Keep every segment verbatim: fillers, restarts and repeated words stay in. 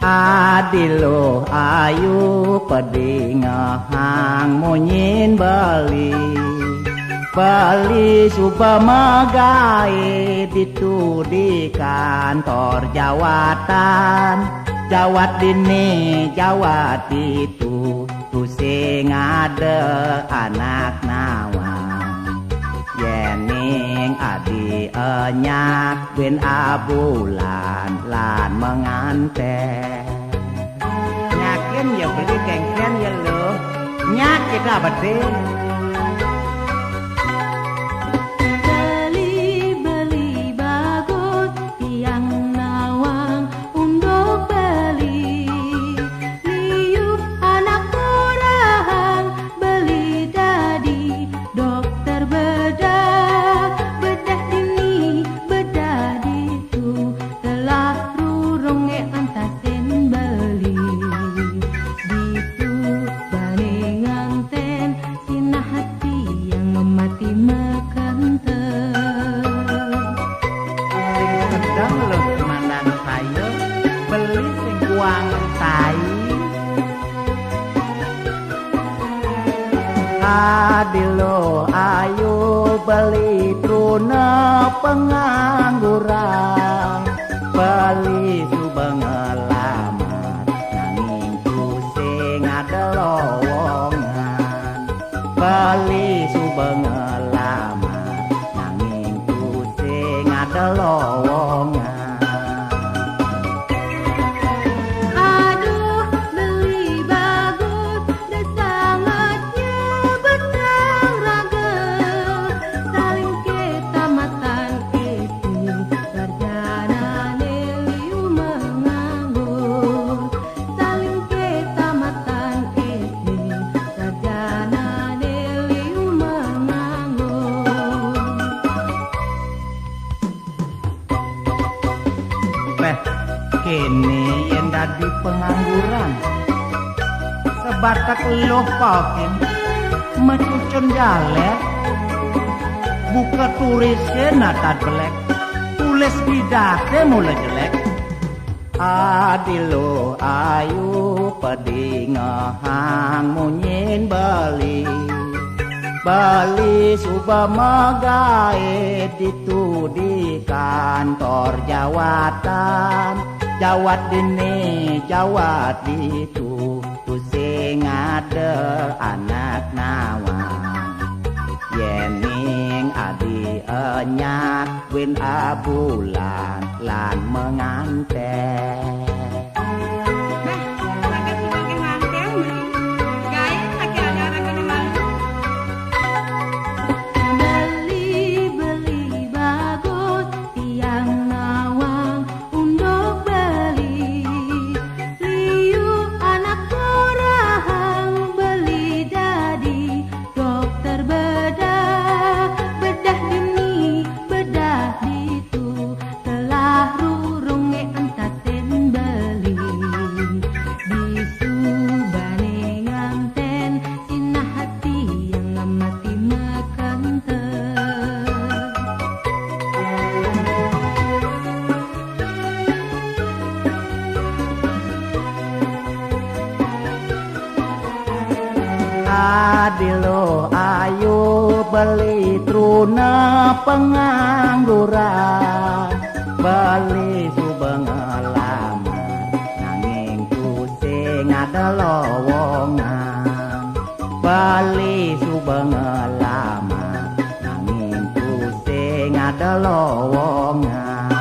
Adiluh ayu pedingehang munyin beli. Beli suba magae ditu di kantor jawatan. Jawat dini, jawat ditu, tusing ada anak nawang. Yening adi enyak bin abulan lan menganten. Nyakin ya beli kengken ya lo. Nyak kita betul. Beli-beli bagus tiang nawang unduk beli. Liu anak kurahang beli dadi dokter bedah, bedah dini, bedah ditu, telah rurung e entasin beli. Ditu bani nganten sinah hati yang memati mekenten. Sing sedeng lo mandan saya, beli sing kuang tai. Adilo ayu beli truna pengangguran, beli suba ngelamar nanging tusing ada lowongan. Beli suba ngelamar nanging tusing ada lowongan. Aduh, beli bagus, da sangatnya betang raga. Saling ketamatan itu, sarjana ne liu menganggur. Saling ketamatan itu, sarjana ne liu menganggur. Peh, kene yen dadi pengangguran. Sebatek eluh pakin, mecucun jaler. Buka turise natad belek, tulis didate mula jelek. Adilo ayu pedingehang munyin beli. Beli suba magae ditu di kantor jawatan. Jawat dini, jawat ditu, tusing ada anak nawang. Yening adi enyak bin abulan lan menganten. Beh, lagi suba ke nganten, gae lagi ada ragane malu. Beli-beli bagus tiang nawang unduk beli. Liu anak kurahang beli dadi dokter bedah, bedah dini, bedah ditu, telah rurung e entasin beli. Bisu bani nganten sinah hati yang ngamati mekenten. Adilo ayu beli truna pengangguran, beli suba ngelamar nanging tusing ada lowongan. Beli suba ngelamar nanging tusing ada lowongan.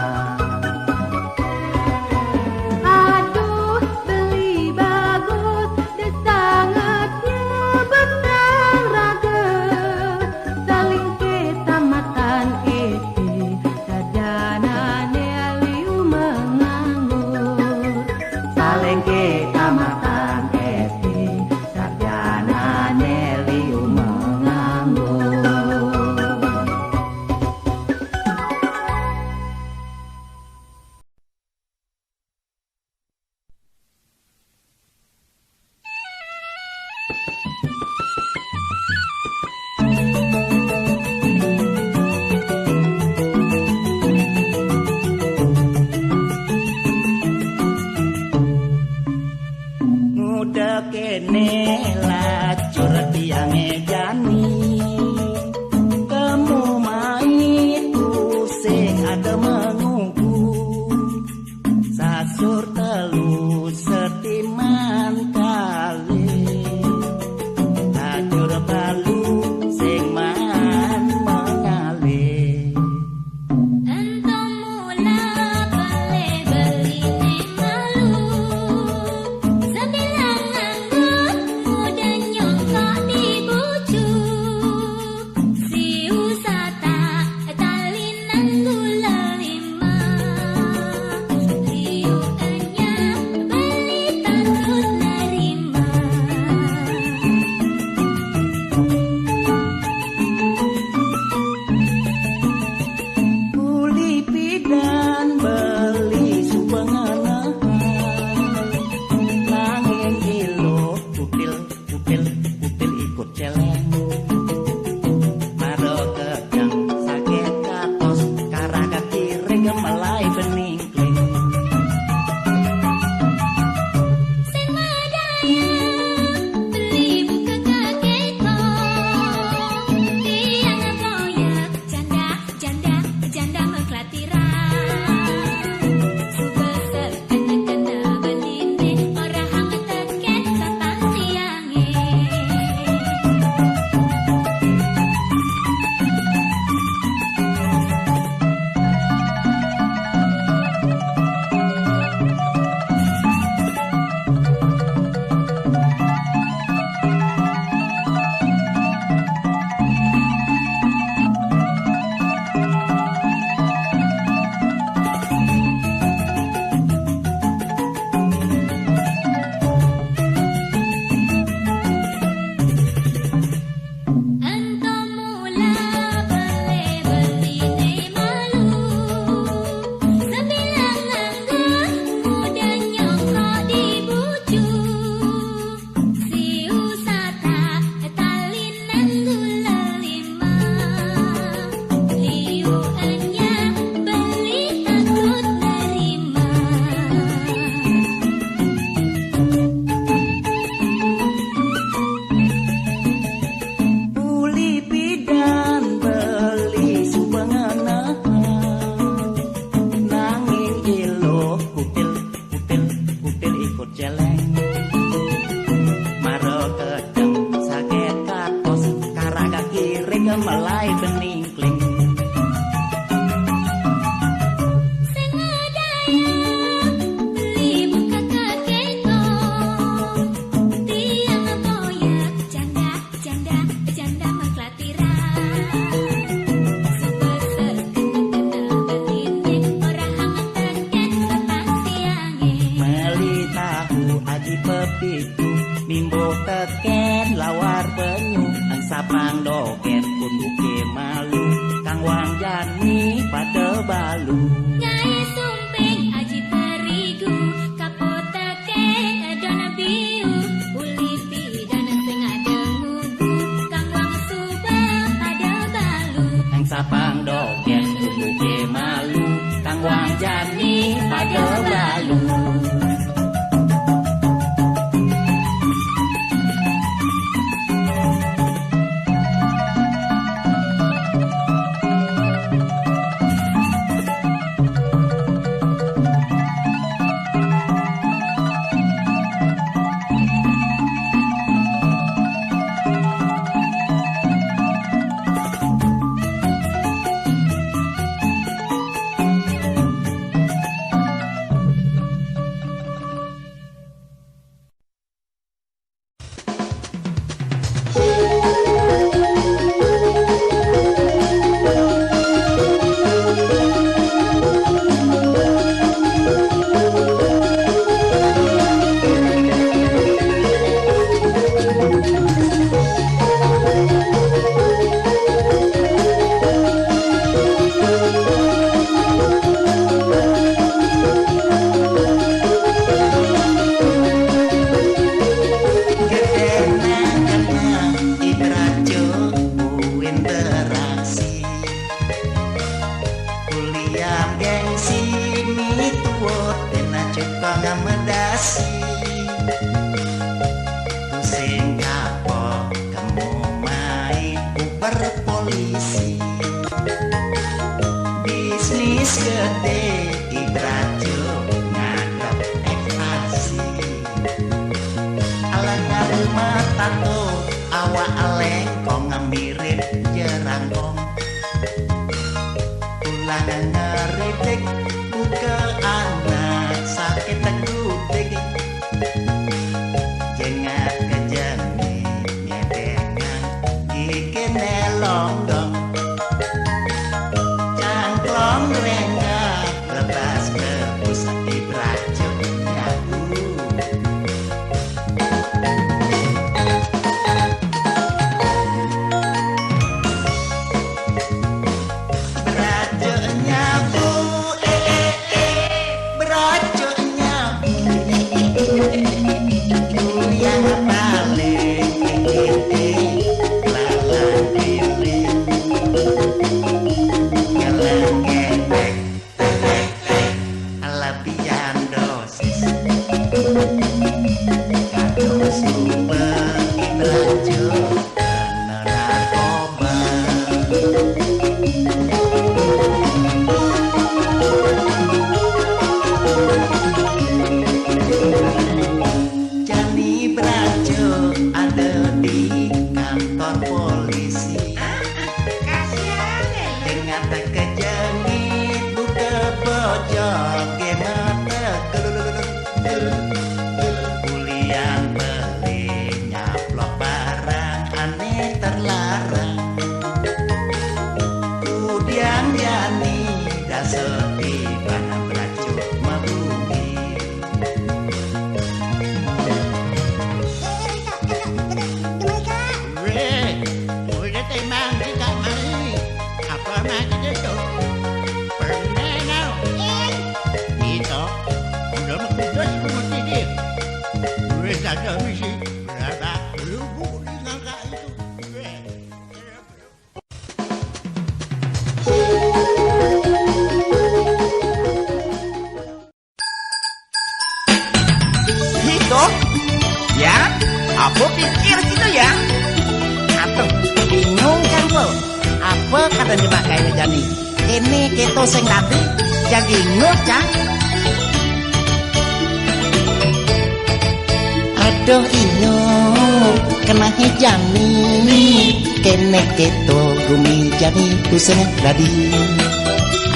Aduh, beli bagus, da sangatnya betang raga. Saling ketamatan ete, sarjana Apang dogén unduké malu, kang wang jani pada balu. Nyai Sumping Aji Terigu, kapoteké dona biu, uli pidan sing ada ngugu, kang wang suba pada balu. Nang sapang dogén unduké malu, kang wang jani pada balu. Gedéna kena ibrajo buin beraksi. Kuliah gengsi mituwut dina cuka ngamedasi. Pusing kapok kemu mai uber polisi. Bisnis gedé ibrajo ngadep ekstasi. Alang-alang matato, awak alengkong mirip jerangkong. Tulang ngeritik, buka anak sakit gudik. Jengat kejengit nyedengan, giginé longdong. Cangklong rendah, lepas ke pusat ibrajo nyabu. Berajo nyabu, eh, eh, eh. Berajo nyabu. Yang paling tinggi, lalang diri. Ngeleng gedek. Lebihan dosis. Kados suba ibrajo kena narkoba. Jani brajo ada di kantor polisi. Kasihan, eh. Dengan tekejengit buka bojog, ge mata gelulululul. Bulian beli nyaplok barang ane terlarang. Kudiang jani dasa tiban berajuk mabumi. Weh, udah temang di kamari. Apa mah gitu? Permen, au. Itu, udah mah kudus rumah tidur. Weh, kagak misi. Berapa? Lu buku di ngangka itu. Weh. Gitu? Ya? Apa pikir gitu ya? Atuh, bingung kan lo? Apa kada dipakai jani? Ini kita sing tadi jadi ingut kan? Aduh ingut, kena jani. Kene keto gumi jani tuseng dadi.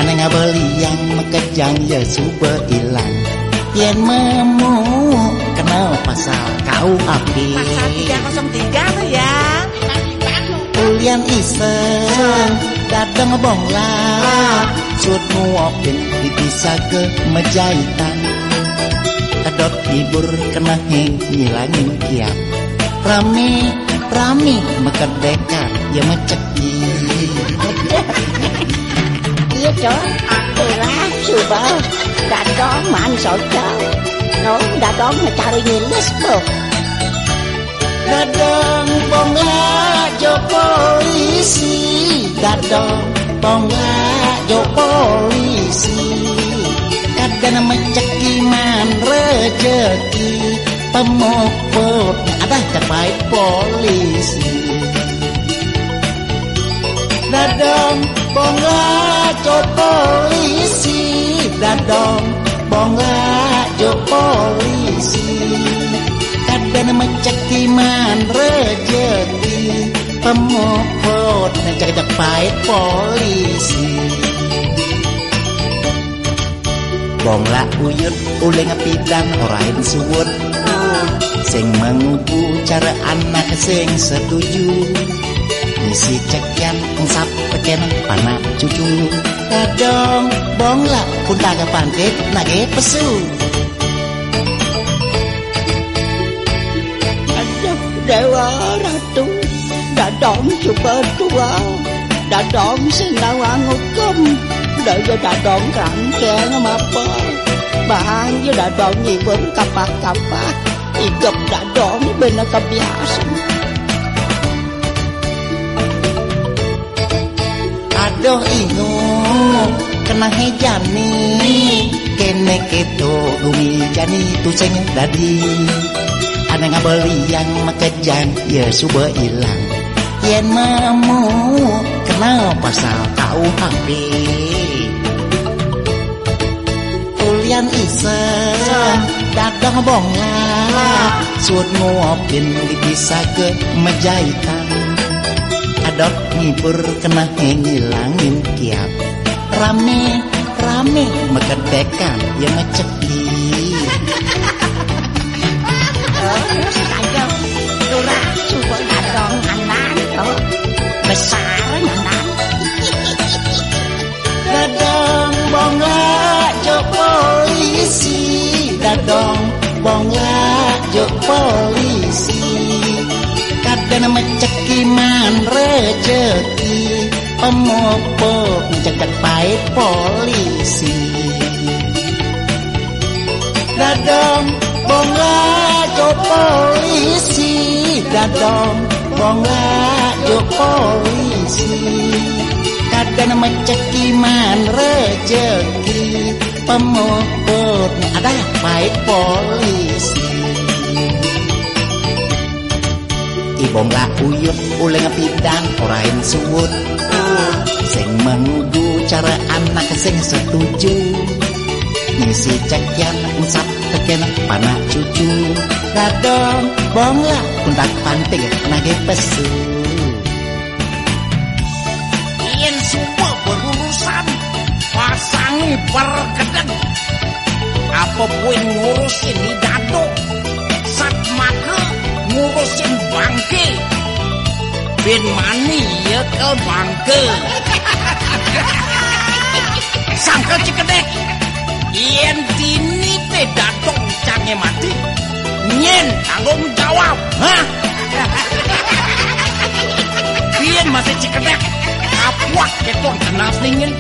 Ane ngabeliang makejang ya suba ilang. Yen memu kenal pasal K U H P. Pasal tiga kosong tiga tuh ya. Ulian iseng, dadeng bonglah. Sut muokin, pipi sage, mejaitan. Kedot ngibur, kena heng, ngilangin kiap. Rame Rami makedékan, ya maceki. Iya, Cok. Ora, suba. Dadong man soco. No, dadong mencari ngilis, Cok. Dadong bongla jo polisi, dadong bongla jo polisi. Kadang maceki man rejeki, pemuput ada capai polisi. Dadong bongla jo polisi, dadong bongla jo polisi. Kadang maceki man rejeki, pemuput ngajak-ngajak pait polisi. Bongla uyut uleng pidan orain suwut. Sing mangugu cara anak sing setuju. Misi cekian ensap peken panak cucu. Dadong bongla puntaga pantit nage pesu. Aduh, Dewa Ratu, dadong cuba tua, dadong sing nawang hukum, daya dadong kerangkeng mapa, bahang ya dadong ngibur kapah-kapah, igep dadong bena kebiasa. Aduh ingu, kena hejani, kene keto gumi jani tuseng dadi. Ada ngabeli yang makejang, ya suba ilang. Yen mamu, kena pasal K U H P. Ulian iseng, dadong bongla, suut nguapin dipisah ke majaitan. Adot ngibur kena ngilangin kiap. Rame, rame, mekedekan, ya meceki. Terus aja, lurah, suka dadong anak, oh. Besar anak. Dadong bongla jo polisi, dadong bongla jo polisi. Kadang meceki man rejeki, pemupuk ngecek pait polisi. Dadong bongla jo polisi, dadong bongla jo polisi. Kadang meceki man rejeki, pemuput ada pait polisi. Ibong la uyut uleng pidan orain suwut. Sing mengudu cara anak sing setuju. Ngisi cekian usap teken panak cucu. Dadong bongla kuntak panting nage pesu. Yen suba berurusan, pasangi perkedeg. Apa buin ngurusin ni dadok? Sat maka ngurusin bangke. Bin mani ya ke bangke. Sangka cikedek. Yen dini te dadok cange mati. Nyen tanggung jawab. Hah? Yen masih cikedek. Apuak keton kenal seningin.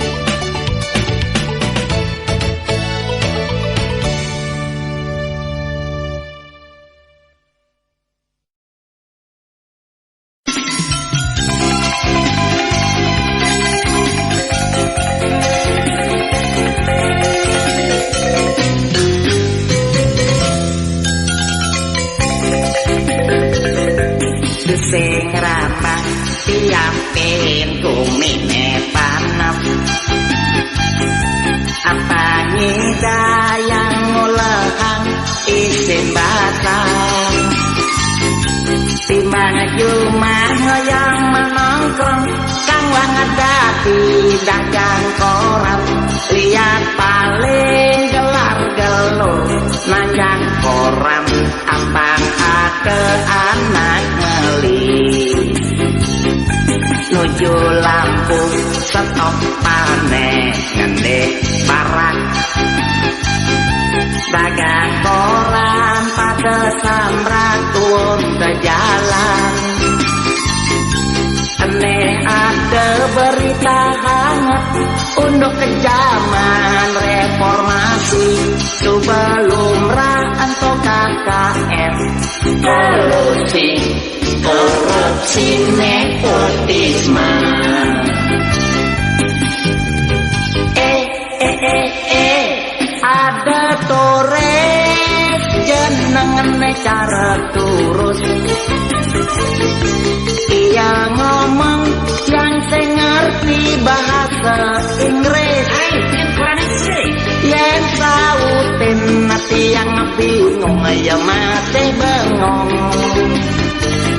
Sing ramah tiapin kumine panem. Apa nyidayang ngulehang isin batang. Timbang jumah ngoyong menongkrong, kang wah ngadapi dagang koran. Liat paling gelar gelo nanjang koran. Apang ada anak meli. Nuju lampu stop panek ngende barak. Dagang koran pada samrak tuun ke jalan. Ke zaman reformasi, sebelum ra ento K K R. Korupsi, korupsi, nepotisme. Eh, eh, eh, eh, ada Torres jenengane cara turus. Ia ngomong yang sing ngerti bahasa Inggris. Hai, yang kurang sih. Yen sautin tiang bingung, ya mati bengong.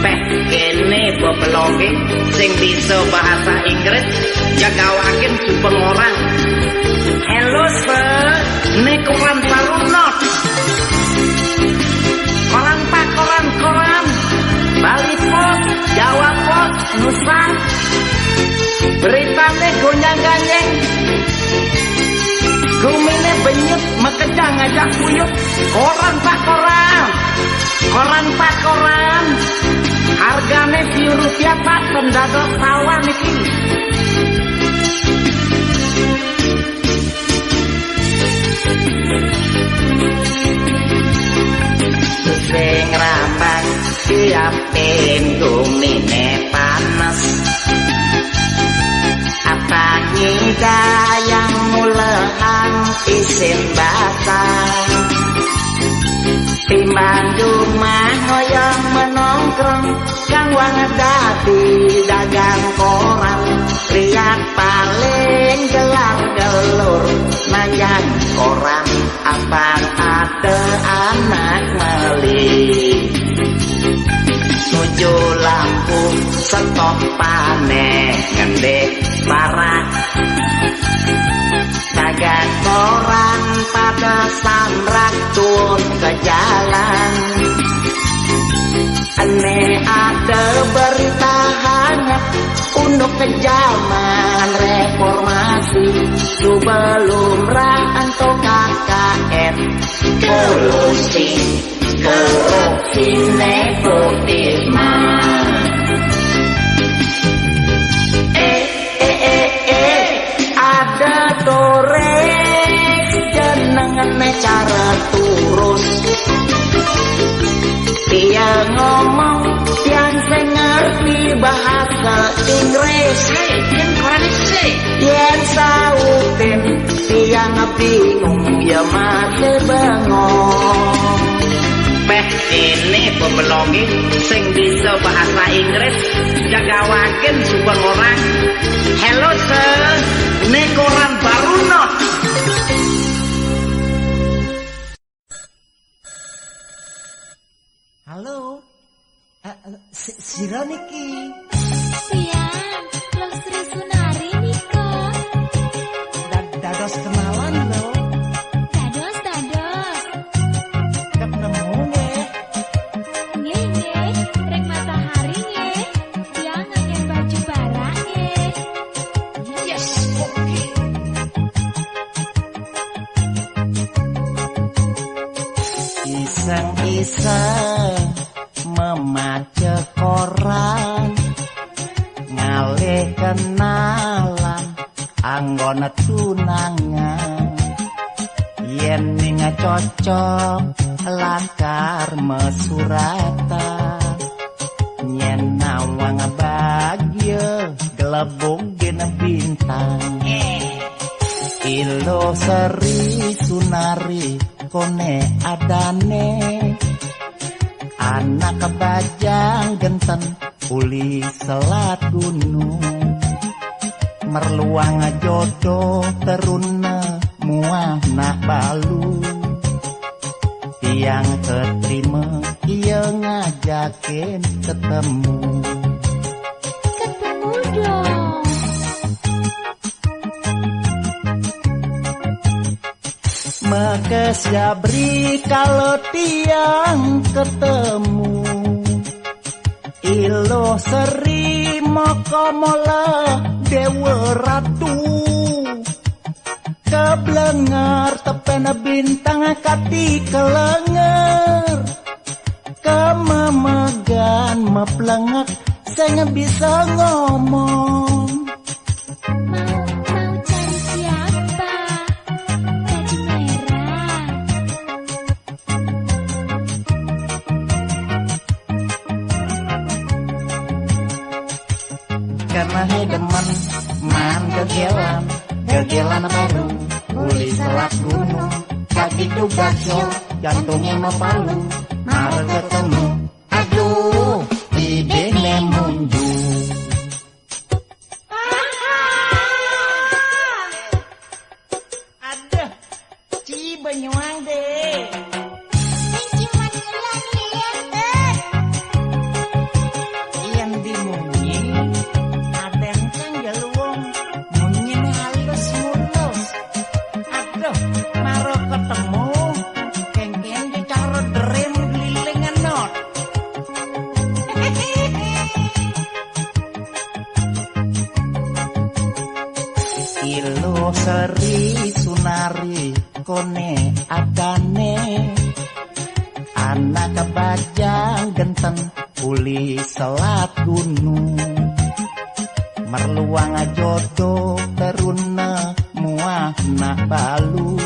Peh, kene bebeloke sing bisa bahasa Inggris, jagawakin supeng orang. Hello, sir. Ne koran baru not. Koran pak, koran, koran. Bali Post, Jawa Post, Nusa. Beritane gonjang-ganjing. Gumine benyut, makejang ngajak kuyuk. Koran pak, koran. Koran pak, koran. Hargane siu rupiah pak, pendado sawah niki. Sing rambang tiap minggu mine panas. Apa ngida yang mulehan isin basah. Timbang jumah ngoyong menongkrong, kang wang dadi dagang koran. Lihat paling gelar gelur, nanjang koran, apa ada anak meli. Nuju lampu stop pane ngendih parak. Dagang koran pada samrak turun ke jalan. Ene ada berita hangat, unduk ke zaman reformasi, sebelum ra ento K K R. Korupsi, korupsi, nepotisme. Eh, eh, eh, eh, ada Torres jenengane cara turus. Dia ngomong yang sing ngerti bahasa Inggris. Hei, yang koran sih. Yen sautin tiang bingung, ya mati bengong. Peh, ini pembelongi sing bisa bahasa Inggris, jagawakin supeng orang. Hello, sir. Ne koran baru not. Halo. Eh, eh, si-, sira niki? Siang, Lho Sri Sunari nika. Da-, dados kenalan lho. Dados, dados. Ketemu nggih. Nggih, nggih. Ring Matahari nggih. Tiang nganggen baju barak nggih. Yes, oke. Iseng-iseng memaca koran, ngalih kenalan anggona tunangan. Yen ning cocok lakar mesuratan, yen nawang bagia gelebung gen bintang. Iluh Sri Sunari kone adane, anak bajang genten uli selat gunung. Merluang jodoh teruna muah nak balu. Tiang keterima, ia ngajakin ketemu. Ketemu dong. Maka siabri kalau tiang ketemu. Iluh Sri maka mola Dewa Ratu. Keblengar tepen bintang kati kelenger. Kememegan meplengek sing bisa ngomong. Mau, mau cari siapa? Demen, man gegelan, gegelan baru, uli selat gunung, kaki tugas yo, jantungnya mau palu, mare ketemu. Aduh, idene munjung. Aduh, ci benyuang deh. Sing cuman ngelan lian deh. Yang dimunyi, ada yang kan jaluang. Munyi halus mulus. Aduh, maro ketemu. Kengkeng dicaro derem geliling enot. Ilo Seri Sunari kone adane, anak bajang genteng uli selat gunung. Merluang jodoh teruna muah nak balu.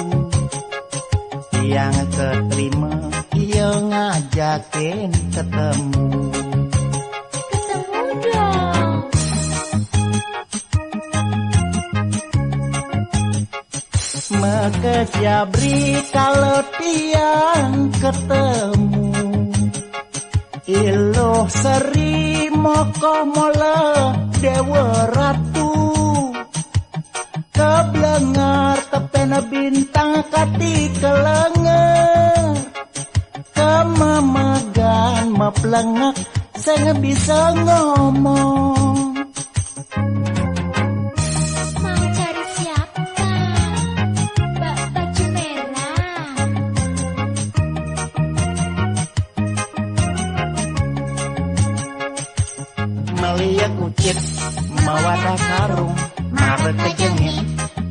Yang keterima, ia ngajakin ketemu. Ketemu dong. Maka jabri kalau tiang ketemu. Iluh Seri moko mola Dewa Ratu. Keblengar tepena bintang kati kelenger. Kememegan meplengek sing bisa ngomong. Mau cari siapa? Mbak baju merah. Melihat kucit mawadah karung, mare kejengit,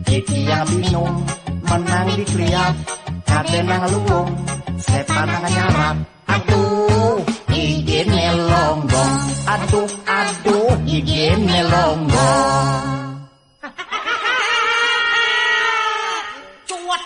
titiang bingung, menang dikliat, kate nang luwung, setan nang nyarat. Aduh, igine longgong. Aduh, aduh, igine longgong. Cuat.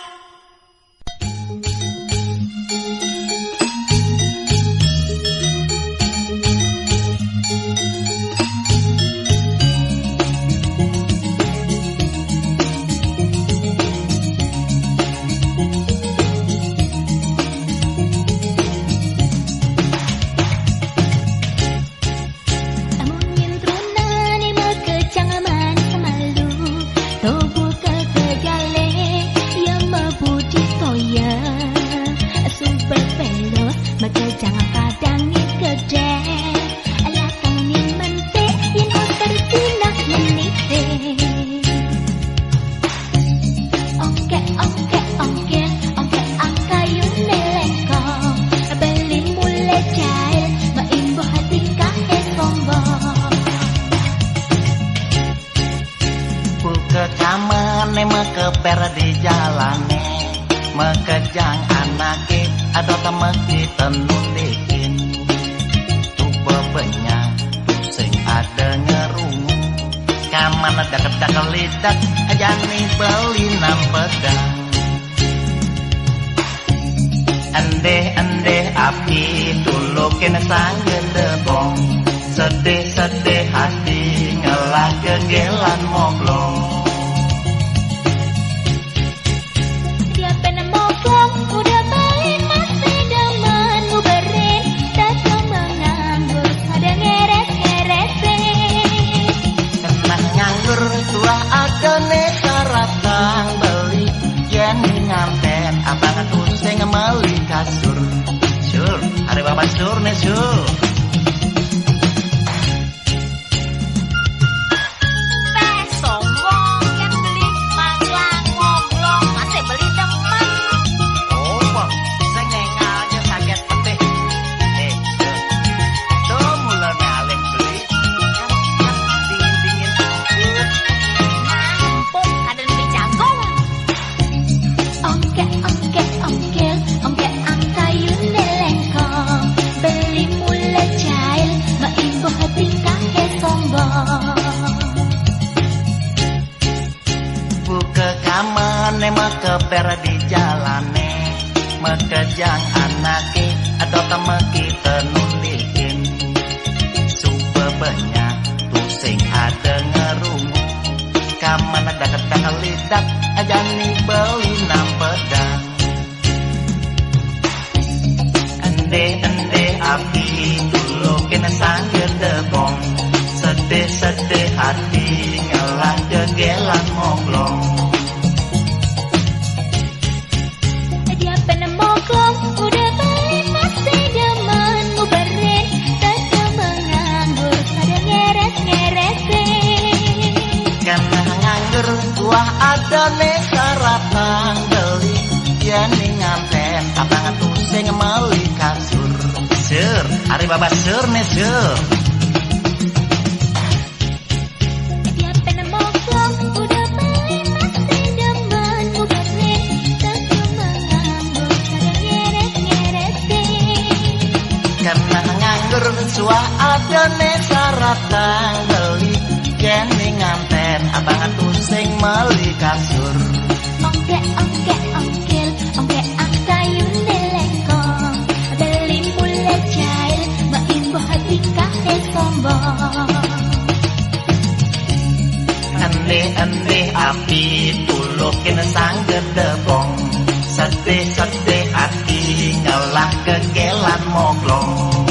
Amun yen trunane makejang manis malu, tubuh kekejale, ya mabudi toya. Subel pelos, makejang padang ni gede. Lakang ni mentik, yen otor sinah menite. Ongkek, ongkek, ongkek, ongkek angkayune lengkong. Beli mule jail, maimbuh tingkahe sombong. Buka kamane mekeper di jalane, mekejang anake, ada temeki tenundikin. Tuba banyak, tusing ada ngerungu. Kaman dekat-dekat lidak, jani beli nampedang. Endeh-endeh api tulukin sang gendebong. Sedih-sedih hati ngelah kegelan moblong. Dia pena moblong, udah beli masih demen nguberin. Tetap menganggur, ada ngeres-ngeresin. Nah nganggur tuah ada ne saratang beli. Yen ngarten abang tuh sing meli kasur. Sur, hari bapak sur ne sur. Peh, sombong, kan beli manglang ngoblong, masih beli demen. Oh, Bang, saya ngengal aja saget pedih. Eh, tuh, tuh mulane alih beli. Kan, kan dingin-dingin. Nah, empuk, ada beli jagung. Ongkek, ongkek, ongkek, ongkek angkayune lengkong. Beli mule jail, maimbuh tingkahe sombong. Buka kamane mekeper di jalane, mekejang anake, ada temeki tenundikin. Suba banyak, tusing Dengar rungu, kaman ada ketang lidak, ajani beli nang pedang. Endih-endih api, tulukin sangga debong. Sedih-sedih hati, ngelah gegelan moglong. Dia penemoglong, udah beli masih demen nguberin. Tetap menganggur, pada ngeret-ngeretin. Karena nganggur, wah ada nih syarat nang beli. Ya nih nganten, abang tuh sing meli kasur. Sur, ari baba sur nih sur. Dia penemoglong, udah beli masih demen nguberin. Tetap menganggur, pada ngeret-ngeretin. Karena nganggur, suah ada nih syarat nang beli. Yen nih nganten, abang tuh sing meli kasur. Ongke, ongke, ongkil, ongke akayun delengkong. Beli mule cair, maimbuh hati kahe sombong. Endih-endih api, tulukin sangga debong. Sedih-sedih hati, ngelah gegelan moglong.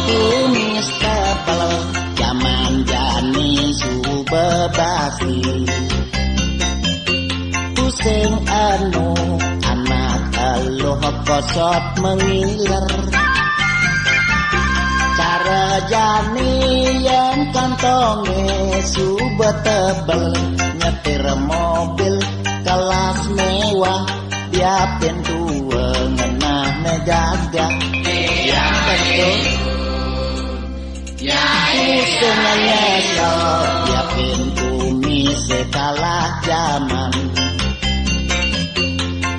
Kumis tebel, jaman jani suba basi. Pusing anu, anak eluh kosot mengiler. Cara jani yen kantonge suba tebel, nyetir mobil kelas mewah, dia pintu ngenah negagah. Yang betul. Usung nyesel, ya pintu mise kalah jaman.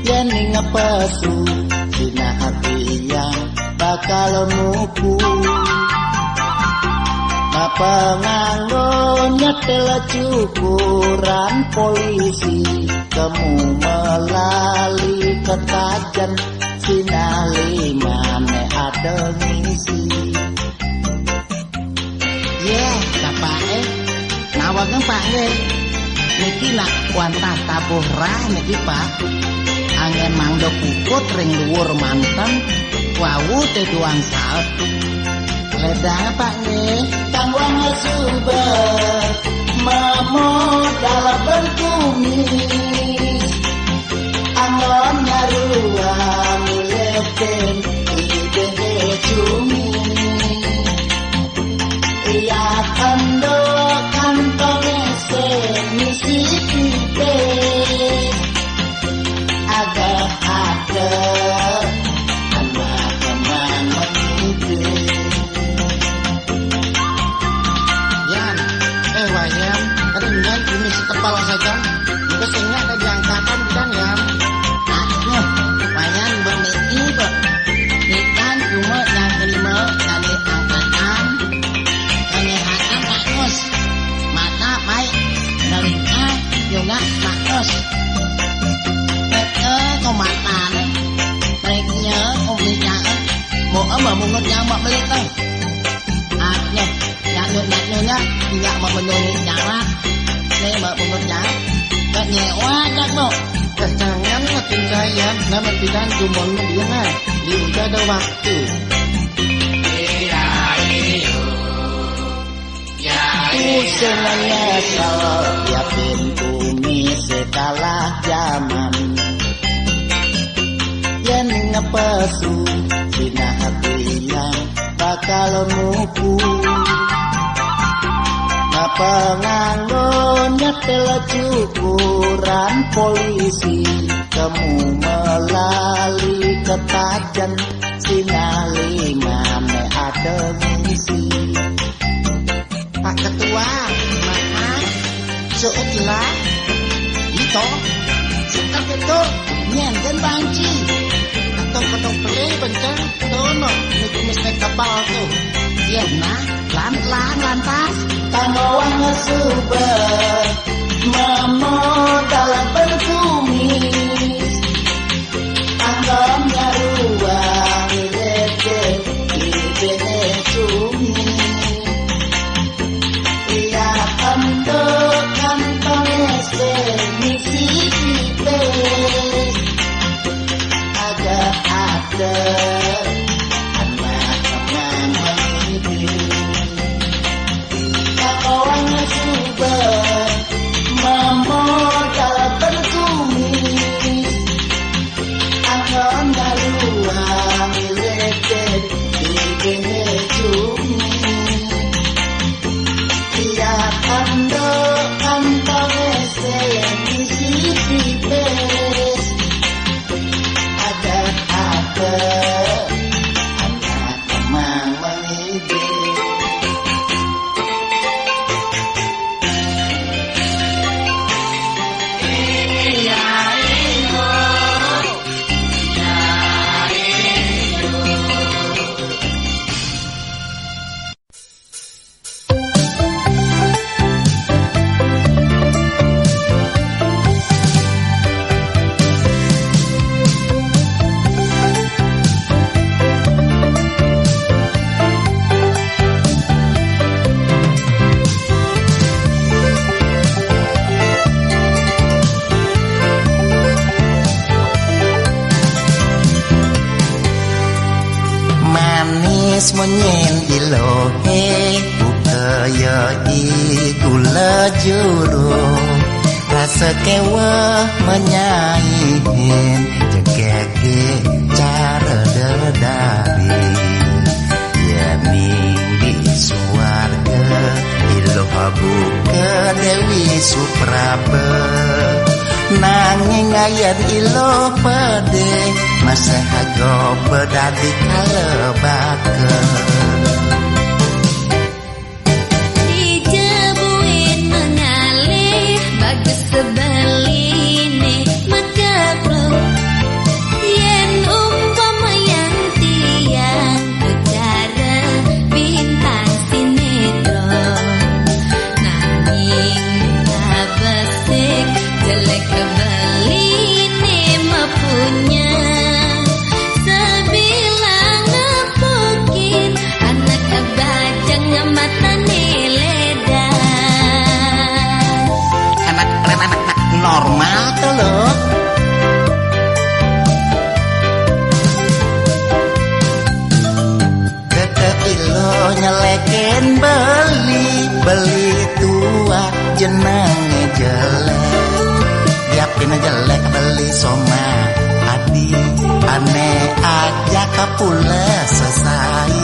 Yen ngepesu, sinah hati yang bakal mupu. Apa nganggo nyetel cukuran polisi, kamu melali ketajan, sinah limane ada ngisi. Yeh, bapake. Nawang, Pak, nggih. Niki nak wantah tabuh rah niki, Pak. Anggen mangda puput ring luwur manten, wau teduang saut. Ledang, Pak, nggih. Tangwang suba, mamodal ben kumis. Anggon nyaruang lepen ide cumi. Iya kando kantong ese misi pipe. Ada ada anak teman mengide. Yan, eh, Wayan, ketinggal ini si kepala saja. Mungkin singnya ada diangkatan bukan, Yan? Aduh, Wayan, Mbak Meti, Mbak. Ikan cuma yang terima dari angkatan. Penyehat bagus. Mata baik. Telinga juga bagus. Betul, kok mata nih. Baiknya, umi jangan. Mau apa mungut yang mau beli tuh? Aduh, nyakno-nyaknonya, nyak memenuhi syarat. Nih, Mbak Bungut, ya. Mbak nyewa, Cak, Mbok. Eh, jangan makin saya, nama bidan cuma bilang, ah. Di udah ada waktu. Iya, iya. Usah nyesel, ya pintu mise kalah zaman. Yen ngepesu, sinah hati yang bakal mupu. Apa nganggo nyetel cukuran polisi, kamu melali ketajan, sinah limane ada ngisi. Pak Ketua, maaf. Suut lah. Ito. Suka betul. Enten banci. Atau kedok beli benceng, tono, ini kumis naik kapal tuh. Iya, nah, lan, lan, lantas. Tangawang suba, mamodal berkumis. Anggon nyaruang ledek, ibene kumis. Iya, ando kantong S D misi pipis. Ada-ada anak mama ini. Kawan suba mamodal berkumis. Anggon daluang ledek ibene kumis. Iya, ando kantong S D misi pipis. Ada-ada anak mamang mengidih. Manis munyin ilohe, budaya i gula juru. Rasa keweh menyaihin, jegege cara dedari. Yening di suarga, iloh buka Dewi Supraba. Nanging ayen iloh pede, masih ago bedadi kalebaka. Dijebuin mengalih, bagus sebeline mekeplo. Yen umpama yang tiang bicara bintang sinetron, nanging abesik jelek beline mepunya. Sebilang nepukin anak bajang matane ledas. Anak, anak, anak normal tuh loh. Tetep ilo nyeleken beli, beli tua jenenge jelek. Yapin jelek beli soma adi, ane aja kapula sesai.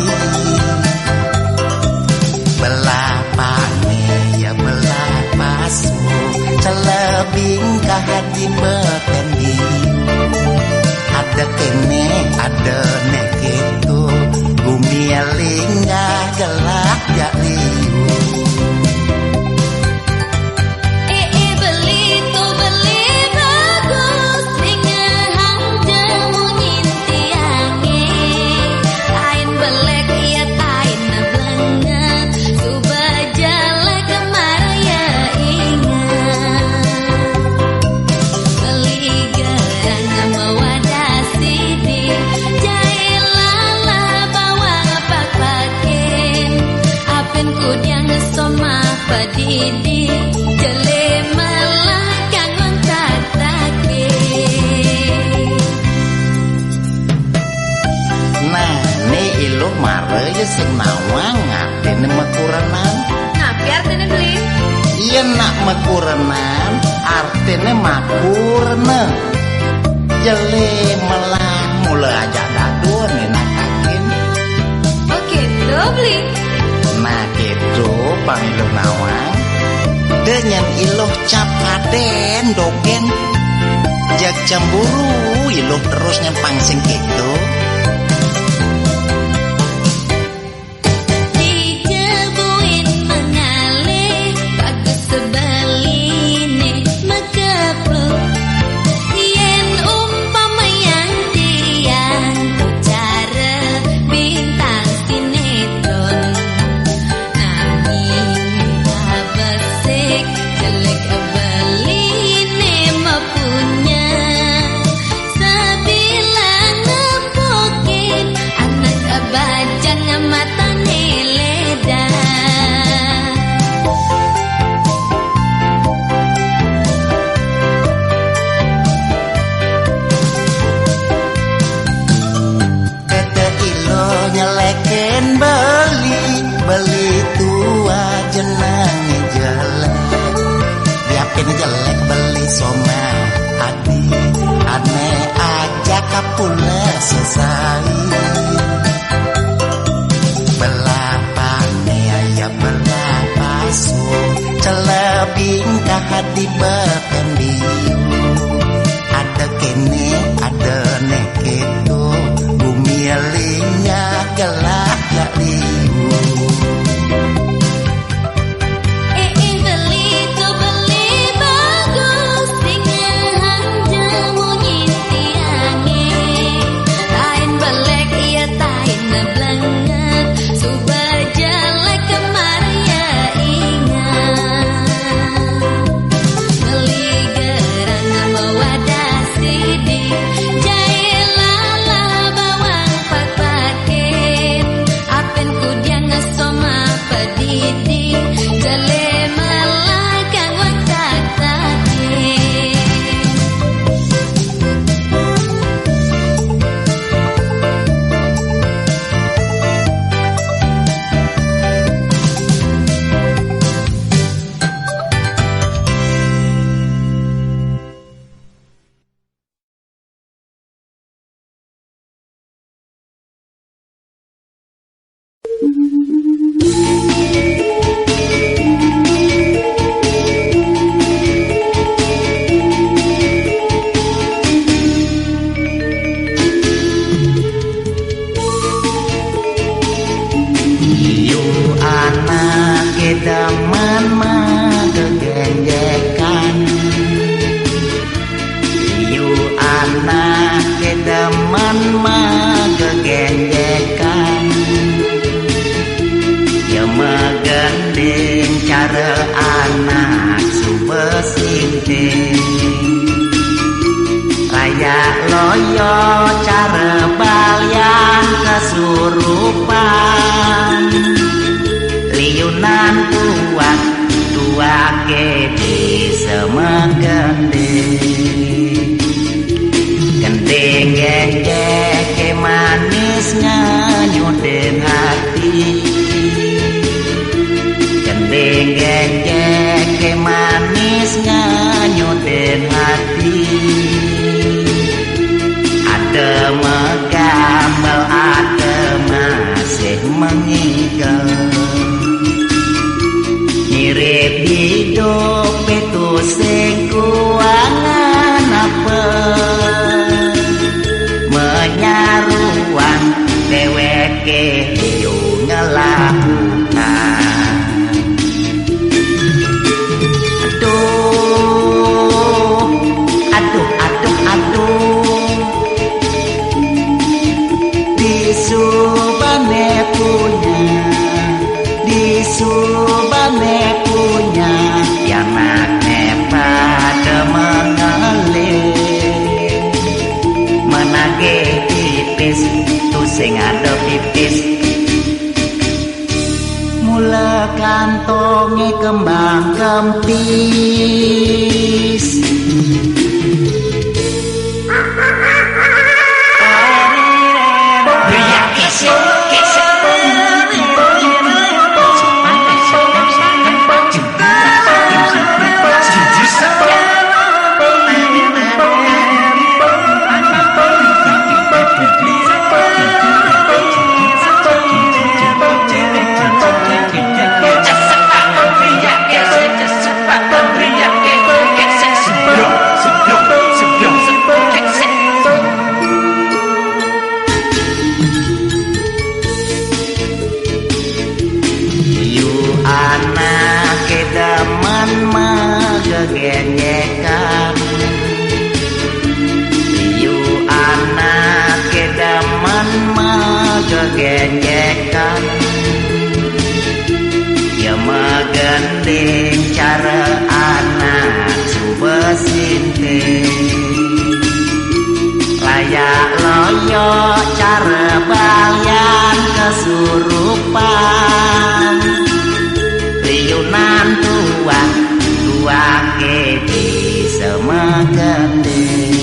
Belah pane ya belah pasu, celebing kahadi beten biu. Ada kene, ada nek itu, gumi linggah gelak jak liu. Ee, beli tu beli bagus, ningehang jemu nyintiange. Ain belek ya tain belenget, suba jelek maraya inget. Beli gerang mawadah sidi, jai lalah bawang papakin. Apin kudiang soma padidi, jele malah kanggo tatake. Nah, ne iluh mara ya sing nawang artine makurenan. Napi artine, Bli? Yen nak makurenan, artine makurna. Jele melah mula ajak dadua ngenakakin. Oh, gitu, Bli. Nah, gitu, Bang Iluh nawang. Denyen Iluh cap aden dogen. Jak cemburu Iluh terus nyempang sing gitu. Dijebuin mengalih, bagus sebeline mekeplo. Yen um Kapula sesai. Belah pane ya belah pasu. Celebing kahadi bependiu. Ada kene, ada ne keto. Bumi linya gelap ya liu. Eh, eh, beli tu beli bagus, dengan hang jemu nyintiange. Tain belek, iya, tain ngeblenget, suba jelek kemari ya ingat. Ngeli gerang mawadah sidi, jai lala bawang patpatke. Apen kudiang ngesoma pedidi, jele melakang watak tadi. Yu anak ke demen magegenjekan. Yu anak ke demen magegenjekan. Ya magending cara anak suba sinting. Raya loyo cara balian kesurupan. Liunan tuak, tuake bisa magending. Gending genjek ke manis nganyudin hati. Gending genjek ke manis nganyudin hati. Ada megambel, ada masih mengigal. Mirip hidup itu sing kuangan apa? Menyaruan deweke yo ngelakukan. Aduh, aduh, aduh, aduh. Disubane punya, disubane punya, yanakne pada mengalir. Menagih pipis, tu sing ada pipis. Mula kantonge kembang kempis. Yu anak ke demen magegenjekan. Yu anak ke demen magegenjekan. Ya magending cara anak suba sinting. Layak loyo cara balian kesurupan. Liunan tuak, tuake bisa magending.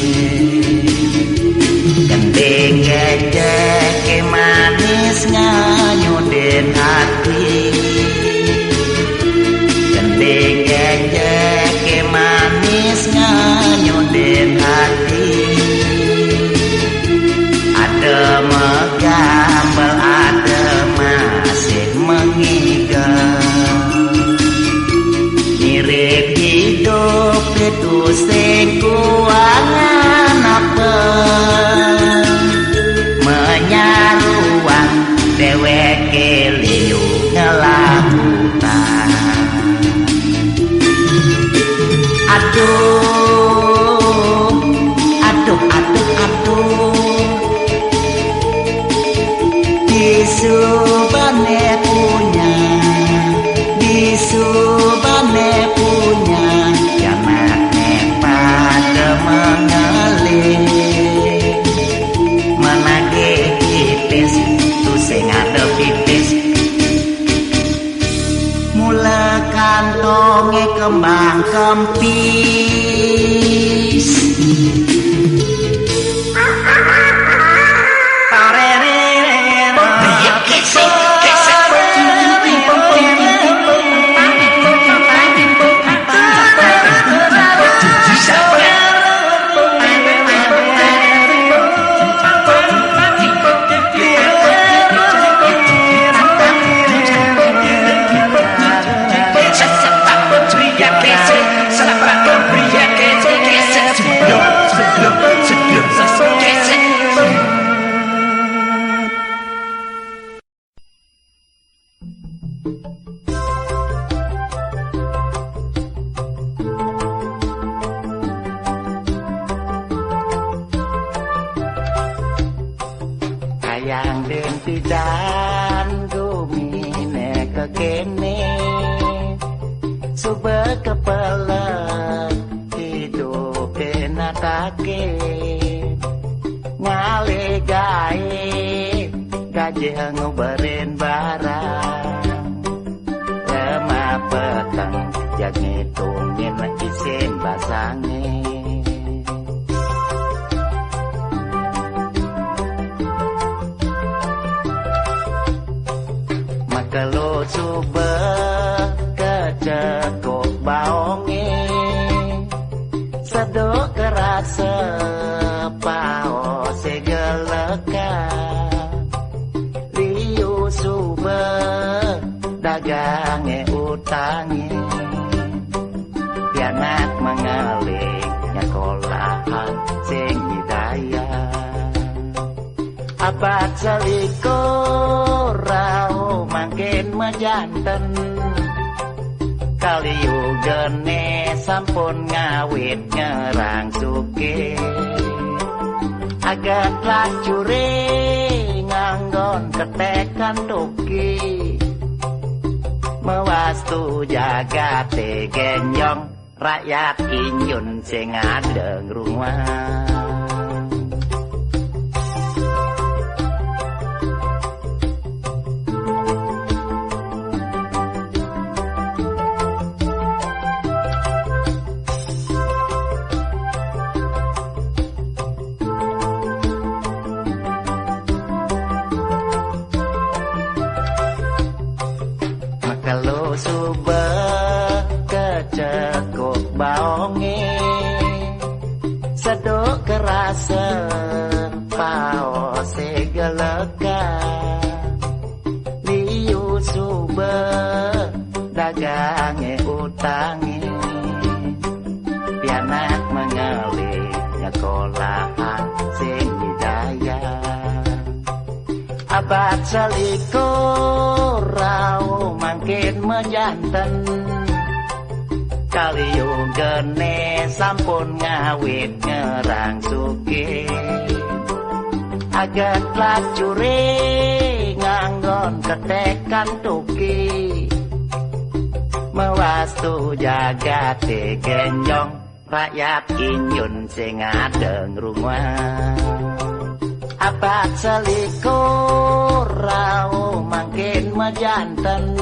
Gending gejek ke manis nganyudin hati. Gending gejek ke manis nganyudin hati. Itu sing kuangan apa? Menyaruang deweke liu ngelabutan. Aduh, aduh, aduh, aduh. Disubane punya, disubane punya, janakne pada mengalih. Menagih pipis, tu sing ada pipis. Mula kantonge kembang kempis. Kayang den pidan gumine kekene, suba kepelek idupe natake, ngalih gae gajih nguberin barang. Lemah peteng, ya ngitungin isin basange. Makelo suba kecekuk baonge, seduk kerasa paose geleka. Liu suba dagange utange, pianak mengalih nyekolahan sing nyidayang. Abad selikur rau mangkin majanten, kaliugane sampun ngawit ngerangsuke. Aget lacure nganggon ketekan toke, mawastu jagate genjong, rakyat Injun sing ada ngrunguang. Makelo suba kecekuk baonge, seduk kerasa paose geleka. Liu suba dagange utange, pianak mengalih nyekolahan sing nyidayang. Abad selikur rau mangkin majanten, kaliugane sampun ngawit ngerangsuke. Aget lacure nganggon ketekan toke, mawastu jagate genjong, rakyat Injun sing ada ngrunguang. Abad selikur rau mangkin majanten,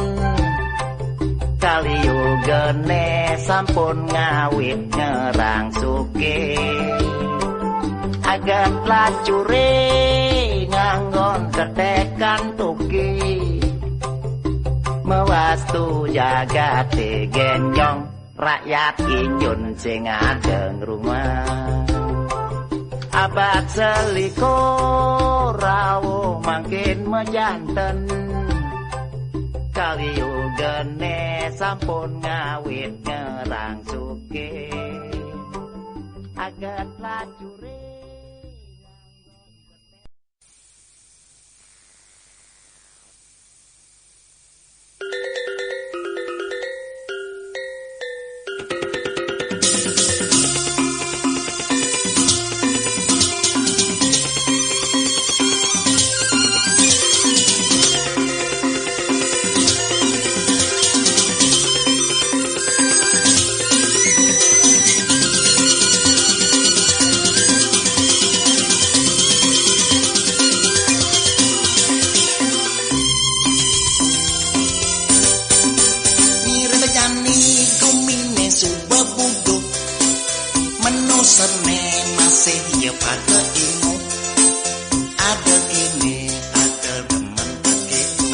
kaliugane sampun ngawit ngerangsuke. Aget lacure nganggon ketekan toke, mawastu jagate genjong, rakyat Injun sing ada ngrunguang. Abad selikur rau mangkin majanten, kaliugane sampun ngawit ngerangsuke. Mirip jani gumine suba buduk, menusene masih ya pada ingu. Ada ini, ada demen begitu.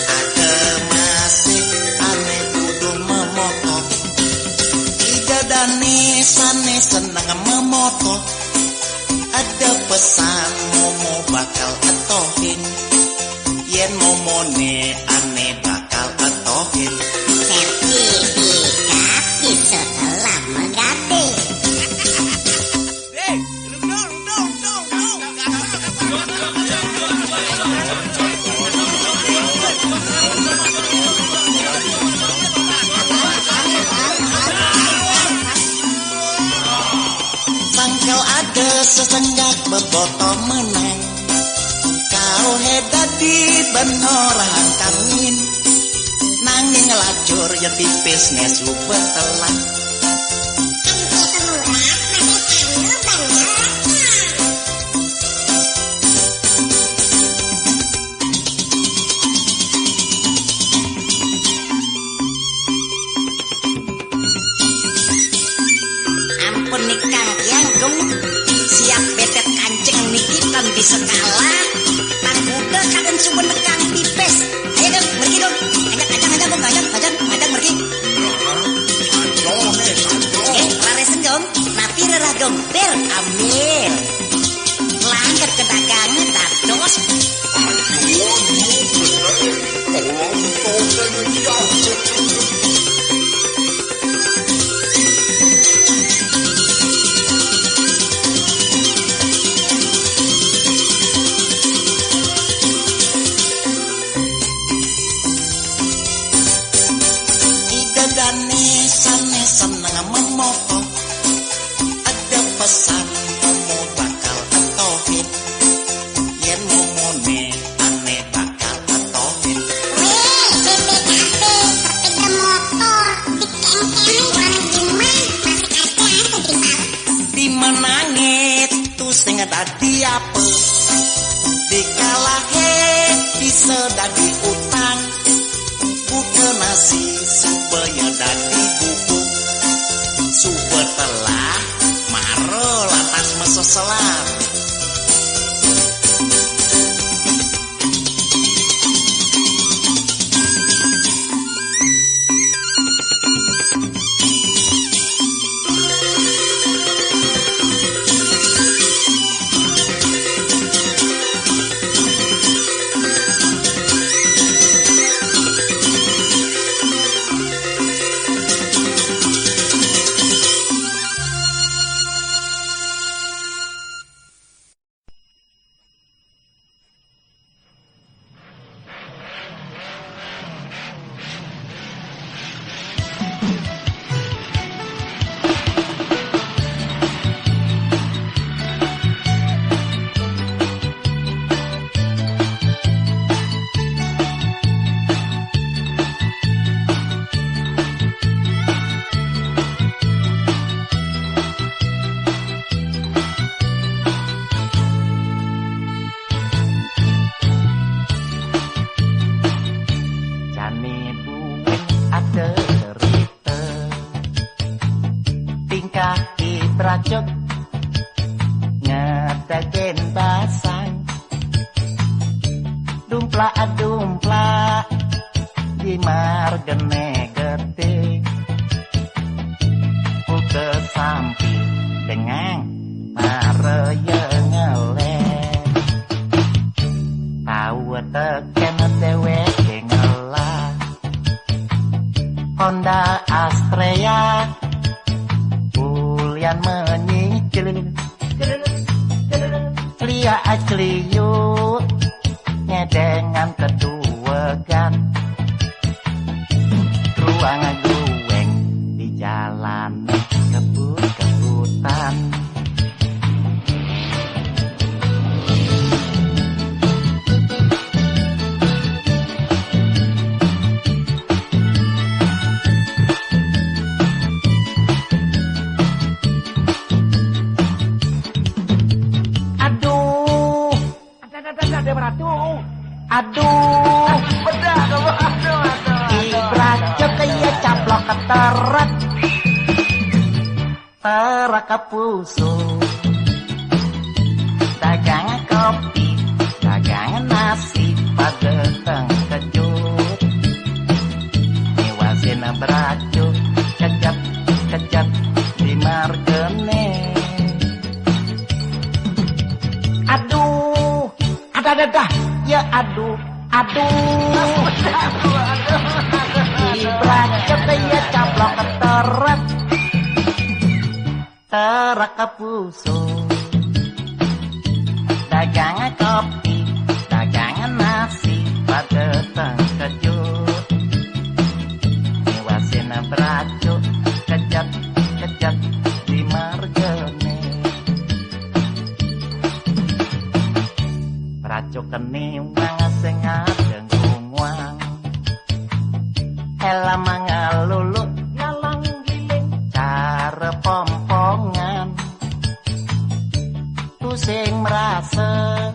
Ada masih ane buduh memoto. Ida dane sane seneng memoto. Ada pesan momo bakal etohin. Yen momone ane bakal etohin. Sertifikat bisa telah mengganti. Sangkal ada sesenggak beboto menang. Kau he dadi ben ora angkangin. Nanging lacur ya tipis nesu betelah. Ampun nikang tiang, Gung. Siap betet kancing niki tan bisa kalah. Tang kuda kadang suba nekang tipis. Ayo, Gung, mergi, Gung. Ajak, ajak, ajak, Gung, ajak, ajak, ajak mergi. Oke, raresen, Gung. Napi rerah, Gung? Bir, ambil. Lanjut ke dagangan, dados. Ida dane sane seneng memoto. Ada pesan kamu bakal etohin. Yen momone ane bakal etohin. Weh, B P K B, sepeda motor, dikengkeng, orang Jumat, masih ada aku di malam. Di menange tu sing dadi apa? Dikalahe bisa dadi utang. Buka nasi supaya dadi bubuk. Suba telah, mara lantas meseselan. Jane buwih ada cerita, tingkah ki brajeg ngedekin basang. Dumplak-dumplak di margene gedhe. Putus sampi dengan maraya ngeleh. Tau teken dheweke ngelah Honda Astrea. Ulian menyicil Cak acliyuk ngedengan keduwegan. Ruang gruweng di jalan kebut-kebutan. Aduh. Ada, ada, ada, ada, Ratu. Aduh. Bedah, aduh, aduh, aduh, aduh, aduh. Ibrah cek iya caplok keteret. Terkepusu. Dagang kopi, dagang nasi, pada tengkejut. Niwasin beracu, kejat, kejat di margene. Aduh, ada, ada, dah. Ya aduh, aduh. Ibrah cek iya caplok keteret. Terkepusu. Dagang kopi, dagang nasi, pada tengkejut. Niwasin beracu, kejat, kejat di margene. Beracu keniwang sing adeng gungwang. Helm ngelulu ngalang giling cara pompongan. Pusing merasa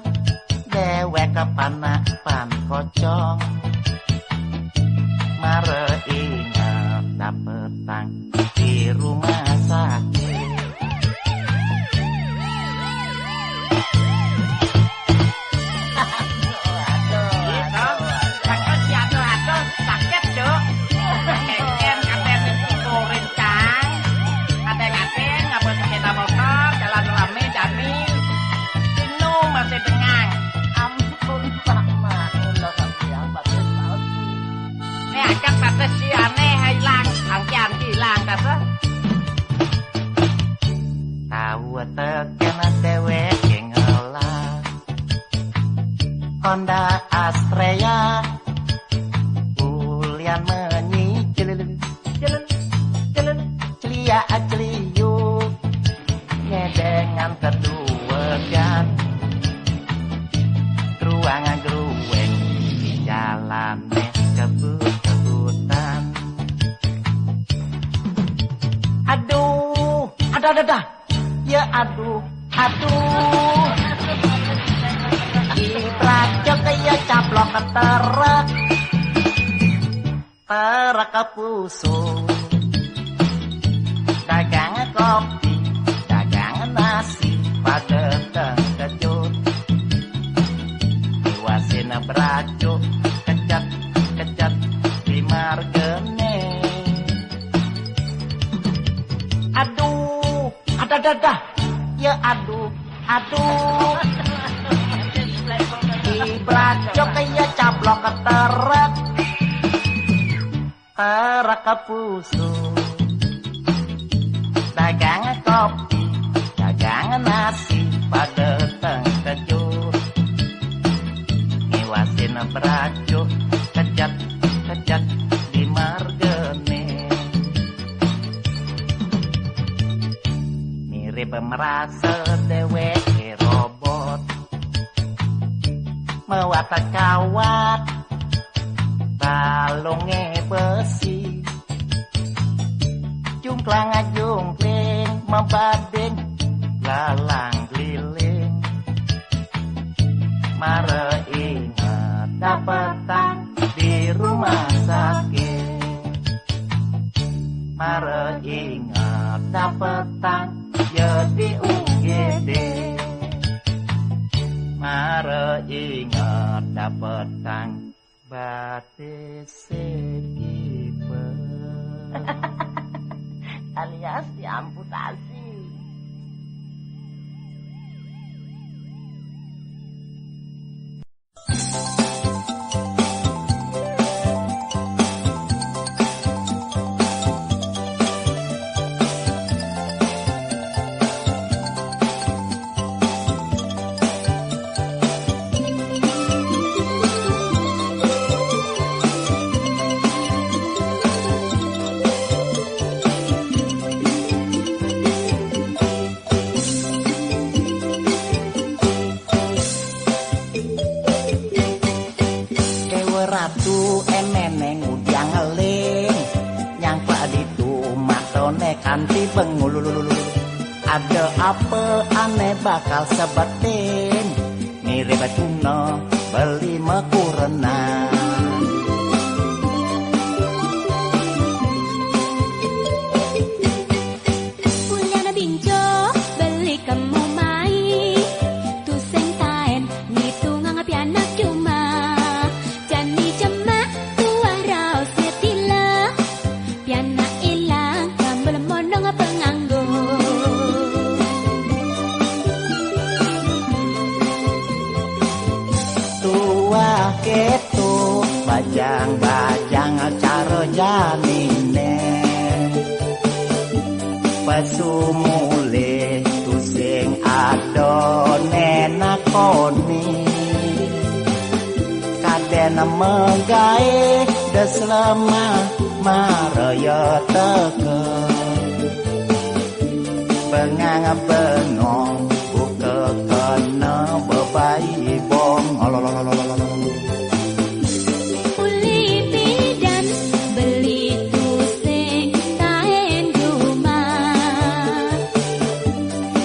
dewek kepanapan kocong. Mare ingat dapetang di rumah sakit. Aduh, aduh, aduh. Sakit, ya, aduh, aduh. Sakit, Cuk. Kengken, katen, goreng, cang. Katen-katen, ngapa sepeda motor, jalan rame, jani. Inu masih dengang. Ampun, Pak, Mak. Ulah sampai apa tuh, Pak? Ini ajak kata si aneh hilang, angkian hilang, kata. Tahu teken dewek ngelah. Honda Astrea, ulian menyi, celeleng, celeleng, celeleng, celia celiu, ngedengan keduwegan, ruang gruweng di jalan kebut-kebutan. Aduh, ada, ada, dah. Ya aduh, aduh. Ibrah cek ya caplok terek. Terek kepusu. Dagang kopi, dagang nasi, pada tengkejut. Iwasin beracu, kejat, kejat di margene. Aduh, ada, ada, dah. Ya aduh, aduh. Ibrah cek ya caplok terek. Terek kepusu. Dagang kopi, dagang nasi, pada tengkejut. Ngiwasin beracu, kejat, kejat di margene. Mirip merasa dewek robot. Mewat kawat, balonge besi. Jungklang jungkling, mebading, lalang keliling. Mare inget dapetang di rumah sakit. Mare inget dapetang ya di U G D. Mare inget dapetang batis sekipe. Alias diamputasi. Anti bengul, ada apa ane bakal sebetin? Mirip tuna beli mekurenan. Punya binco beli kemu mai, tusing taen ngitungang pianak cuma. Jani cuma tuah raos setila, pianak ilang kambel monong penganggo. Tuah keto bajang-bajang cara janine. Pesu mulih tusing adone nakoni. Kaden megae des lemah maraya teka. Bengang bengong buka kena bebai bong. Uli pidan beli tusing taen rumah.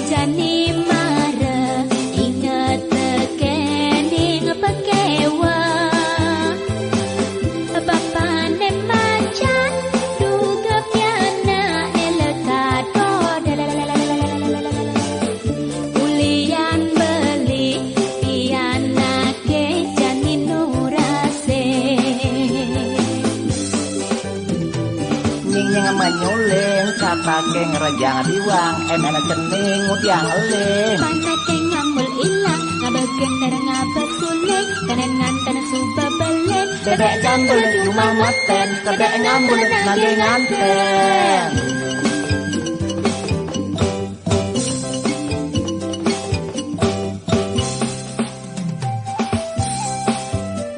Jani mara inget kening pekewa. Bapane macan duga pianake lekadod. Ulian beli pianake jani nurase. Nying-nying manyuling, katake ngrejang diwang, emene cening ngudiang eling. Panake ngambul ilang, ngabeh gender ngabeh suling, kene nganten suba beling. Bebek gambul cuma meten, kedek ngambul nage nganten.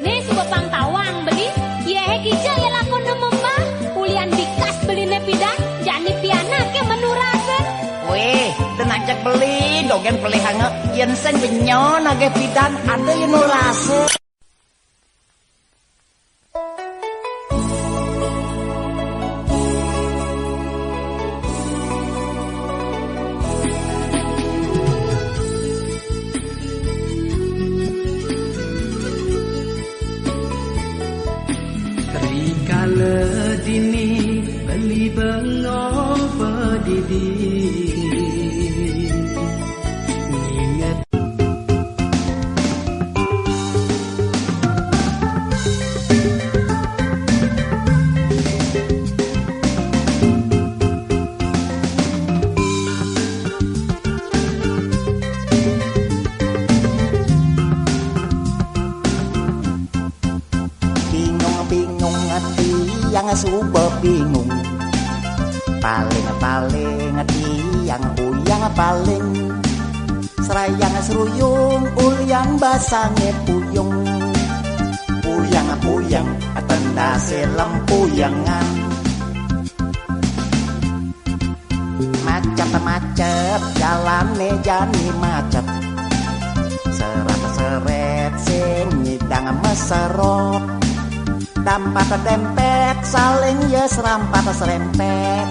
Nih, suba pang tawang beli, ye he kija ye lakon memah, ulian bikas beline pidan, jani pianake menurasen. Weh, den ajak beli, dogen pelihanga, yen sing benyo nagih pidan, ada yen nurasen. Rikala dini beli bengong pedidi. Nginget Bingung-bingung ati yang suba bingung. Paling-paling ati yang uyang paling. Serayang seruyung ulian basange puyung. Puyang-puyang tendase lempuyengan. Macet-macet jalane jani macet. Seret-seret sing nyidang meserot. Dampat dempet saling ya serampat serempet.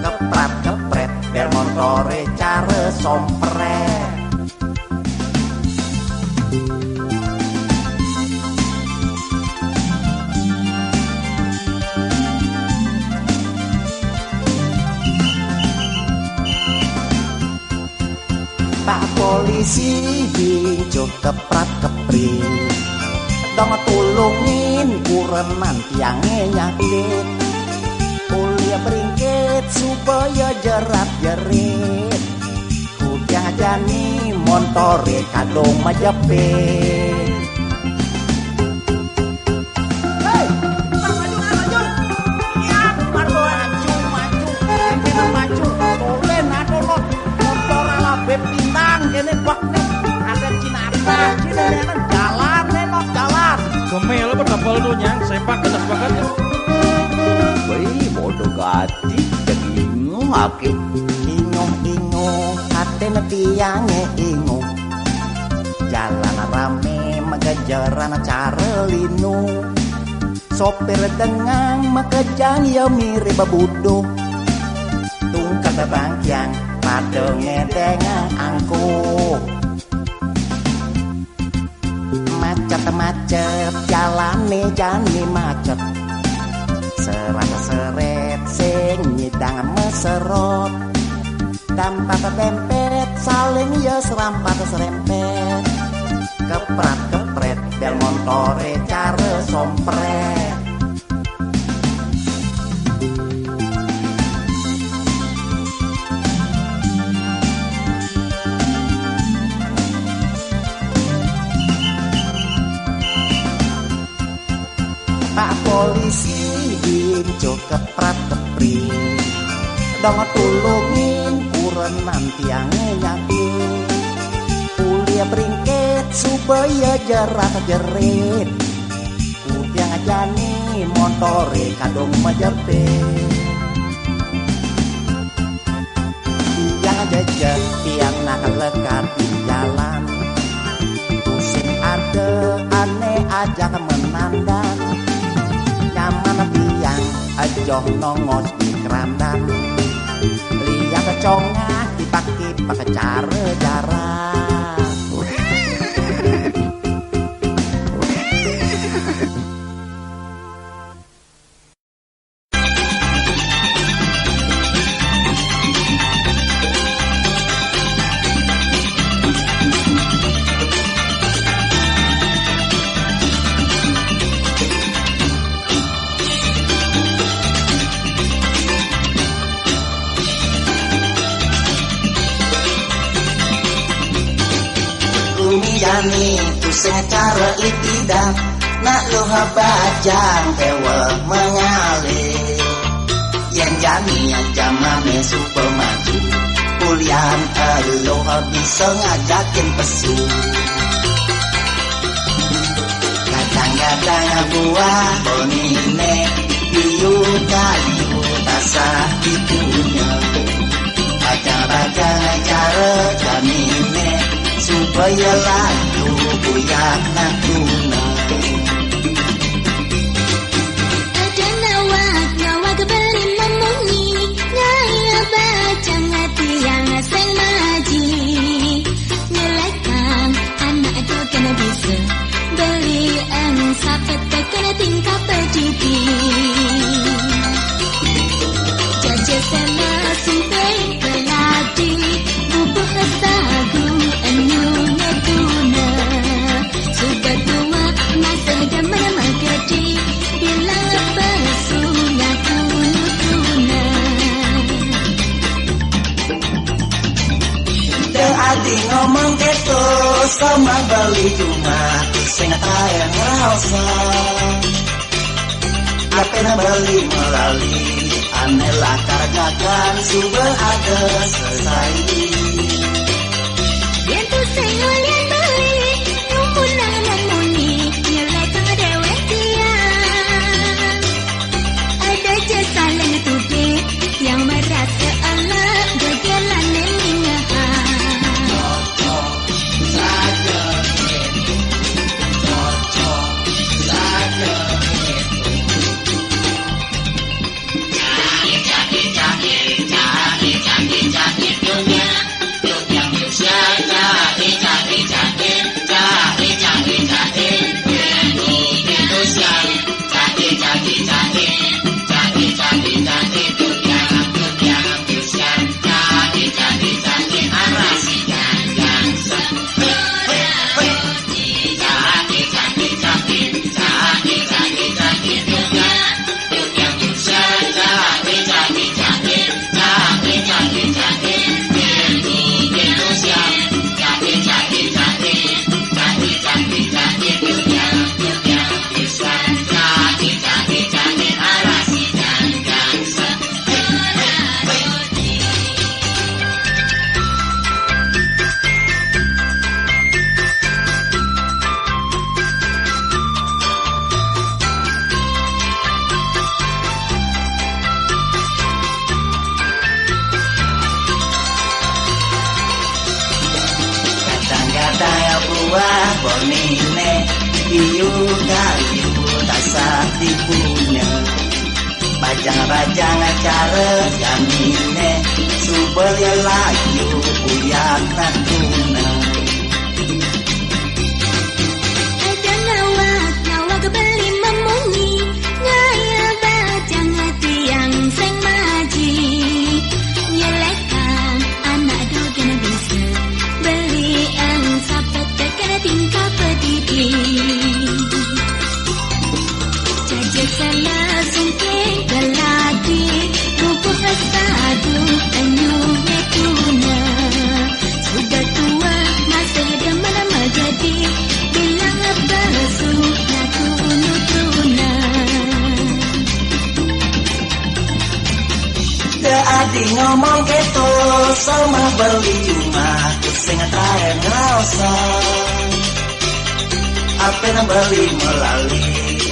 Keprat-kepret bel montore care sompret. Pak polisi bincuh keprat keprit. Dong tulungin kurenan tiange nyakit. Kuliah beringkit supaya jerat jerit. Kudiang jani montore kadung majepit. Hei, maju, maju. Iya, maju, maju, maju. Maju. Tole nato, Nok. Motor ala beb pindang kene bak nih. Ada Cina, ada Cina, jalan, nenok jalan. Kemel apa tapal tu nyang sempak ke tas bakat. Wei, bodoh gati, jadi ngake. Inguh-inguh, atene tiange inguh. Jalan rame, megejeran care linu. Sopir dengang, makejang ya mirip buduh. Bebangkiang padha ngedeng angkuh. Macet-macet jalane jani macet. Seret-seret sing nyidang meserot. Dampat dempet saling ya serampat serempet. Keprat-kepret bel montore care sompret. Pak polisi, inco keprat kepri, dong tulungin kurenan tiang nyaki. Ulia bringkit supaya jerat jerit. Tiang jani motore kadung majepit. Tiang jejeh, tiang nak lekat di jalan. Pusing ade ane ajak menandan. Nyaman tiang ajoh nongos di kerandan. Liak congah kipak-kipak care jarak. Umi jani tusing cara itidah, nak luha bajang ewa mengalih. Yen jani jamane super maju, ulian eluh bisa ngajakin pesu. Kadang-kadang buah bonine, piu kayu tasah dipunya. Kadang-kadang cara jamine, supaya laku buyak nak guna. Ada ngawak, ngawak beli memunyi, ngaya bajang tiang sing maji. Nyelekang anak do kena bisa, beli eng sapet kena tingkap pedidi. Jaja sama simpeng keladi, bubuh sagu enyu ngetuna. Sudah tua masih demen menggedi, bila bersunat tuna. Deng adi ngomong keto sama beli cuma sing tayang rasa. Ape na beli melali, ane lakar gagan suba ada selesai. Yen tu sing walian beli, numpun nang nemuni, nyelekang dewek tiang. Ada je saling tudik, yang merasa elak, gegelan ningahan. Kadang-kadang buah bonine, iu kayu tasah dipunya. Bajang-bajang cara jamine, suba ya layu uyak natuna. Ada ngawag, ngawag beli memunyi, ngaya bajang tiang sing maji. Nyelekan anak dogen bisa, beli ang sapet kena tingkah pedidi. Jaja sana sungking belati, rubuh sadu enyuh netuna. Sudah tua masih demen menjadi, bilang besuk ngaku nutuna. Adi ngomong keto sama beli rumah, sing tae ngerasa. Apa yang beli melali,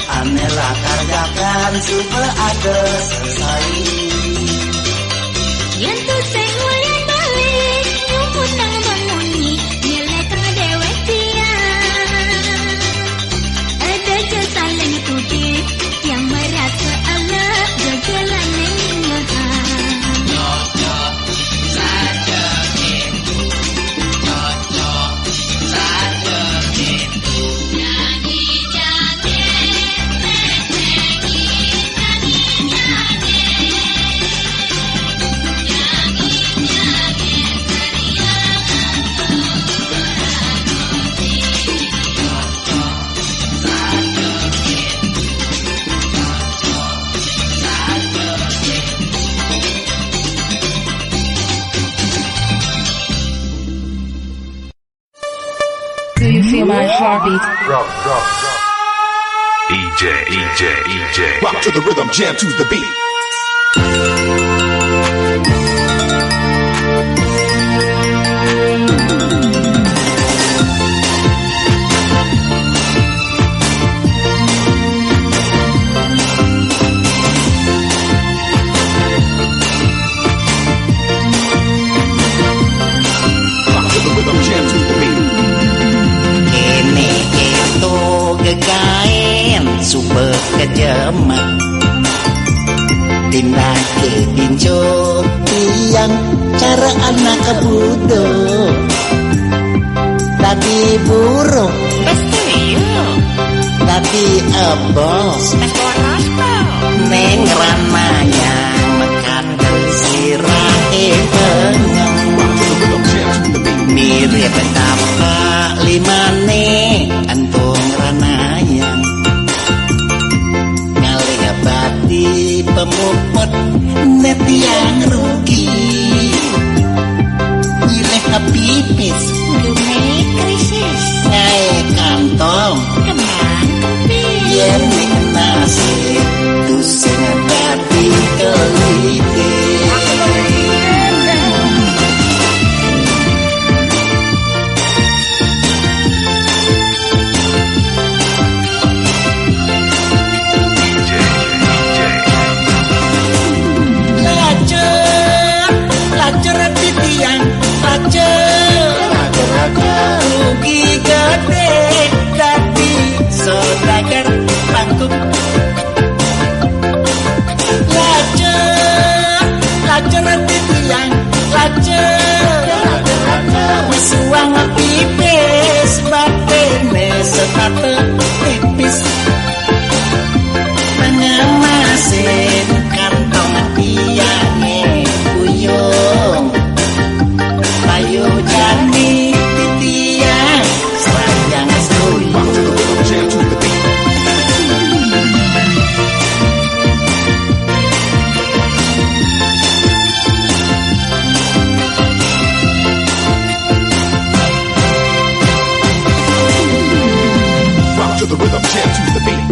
ane lah karjakan, suba ada selesai. Yang tu sing ulian beli, nyumun nang memunyi, nyelekang dewek tiang. Ada je saling tuti, yang merasa anak jajalan neng maha. Do you feel my heartbeat? Rock, rock, rock. E J, E J, E J. Rock to the rhythm, jam to the beat. Kene keto gegaen suba kejemak. Tindake dinjo tiang cara anak budo. Dadi buruh, dadi ebos, neng ranayang mekat sirahe bengong. Mirip tapak limane antung ranayang. Ngalih bati pemuput netiang rugi. Nyilih pipis dume krisis. Ngae kantong kembang kupi. Yen ning nasib tusing dadi kelite. Lacur, lacur titiang, lacur. Rugi gede dadi saudagar bangkuk. Lacur, lacur titiang, lacur. Wis suwang pipis, batine setata tipis. Pengemasin kantong tiange buyung. Payu jani titiang sayang setuju. Rock to the rhythm, jam to the beat.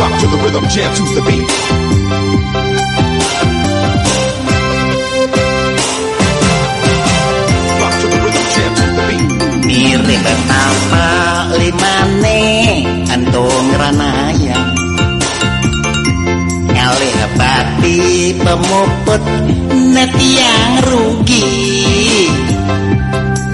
Rock to the rhythm, jam to the beat. Rock to the rhythm, jam to the beat. Mirip tapak limane antung ranayang. Ngalih bati Netiang rugi.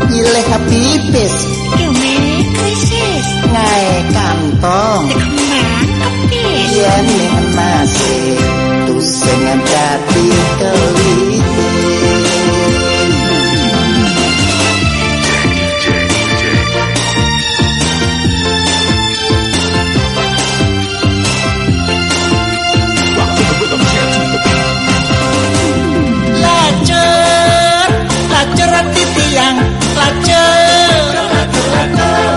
Nyilih pipis. Demi krisis. Ngae kantong. Kembang kepis. Yen ning masih tusing dadi kelipis. Lacur, lacur titiang, lacur.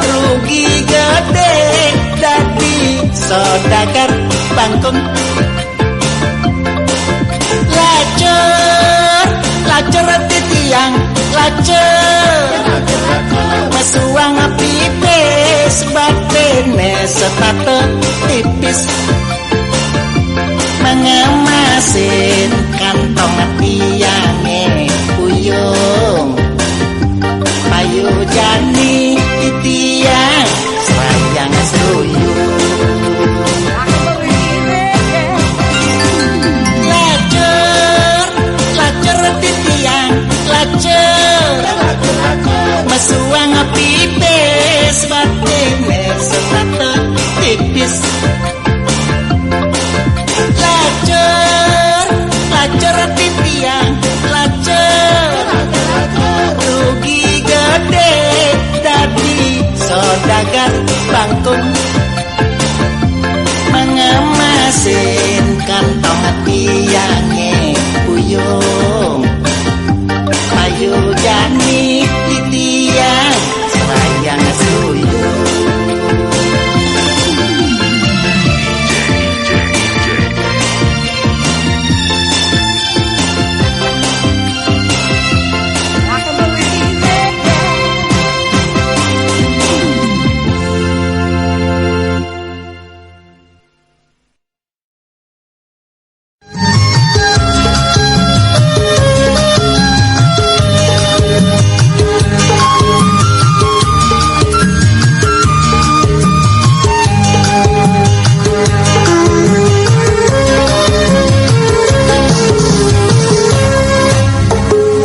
Rugi gede dadi saudagar bangkung. Lacur, lacur titiang, lacur. Mesuang pipis batine setata tipis. Mengemasin kantong tiange puyung. Payu jani titiang sayang setuju. Lacur, lacur titiang, lacur. Mesuang pipis batine setata tipis. Lacur, lacur titiang, lacur. Rugi gede dadi saudagar bangkung. Mengemasin kantong tiange puyung. Payu jani titiang sayang setuju.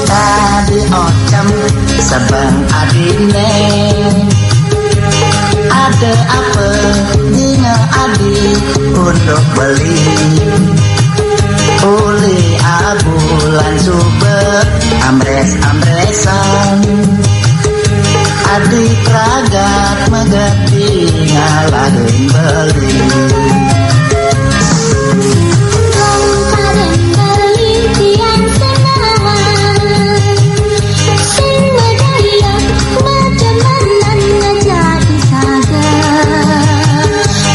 Tadi ocem sebeng adine. Ada apa ninga adi untuk beli? Uli abulan suba ambres-ambresan. Adi pragat magati ngalahin beli. Kong paring beli tiang senawan. Sing madaya mademenan ngajak saga.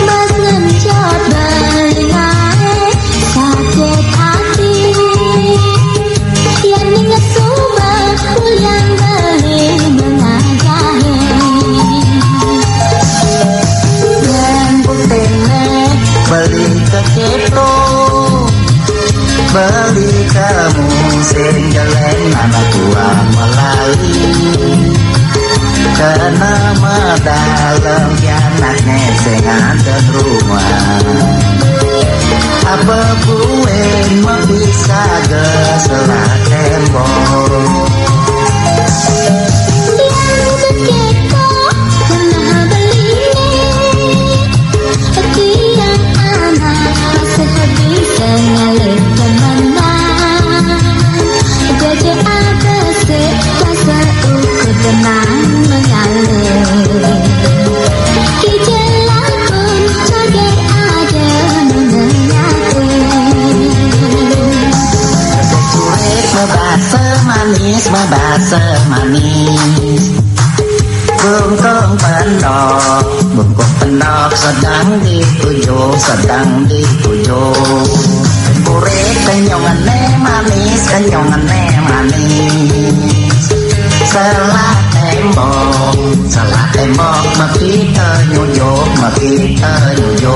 Bas ngenjot beli ngae sakit hati. Yen ning suba kulian beli mengajahe. Yen buktine beli keketo. Beli kamu sing jelen anak tua melali. Kena medalem kianakne sing nganten rumah. Apa buen mabisa geselah tembok. Yang begitu kena beli. Tiang anak sehabis ngalih temenan. Jaja abese kuasa ukur tenang mengalir. Kijelakun cager aja menyatir. Kurit mebasa manis, mebasa manis. Bungkung pendok, bungkung pendok sedang dituju, sedang dituju. Kurit kenyongane manis, kenyongane manis. Selah tembok, selah tembok, mekita nyuju, mekita nyuju.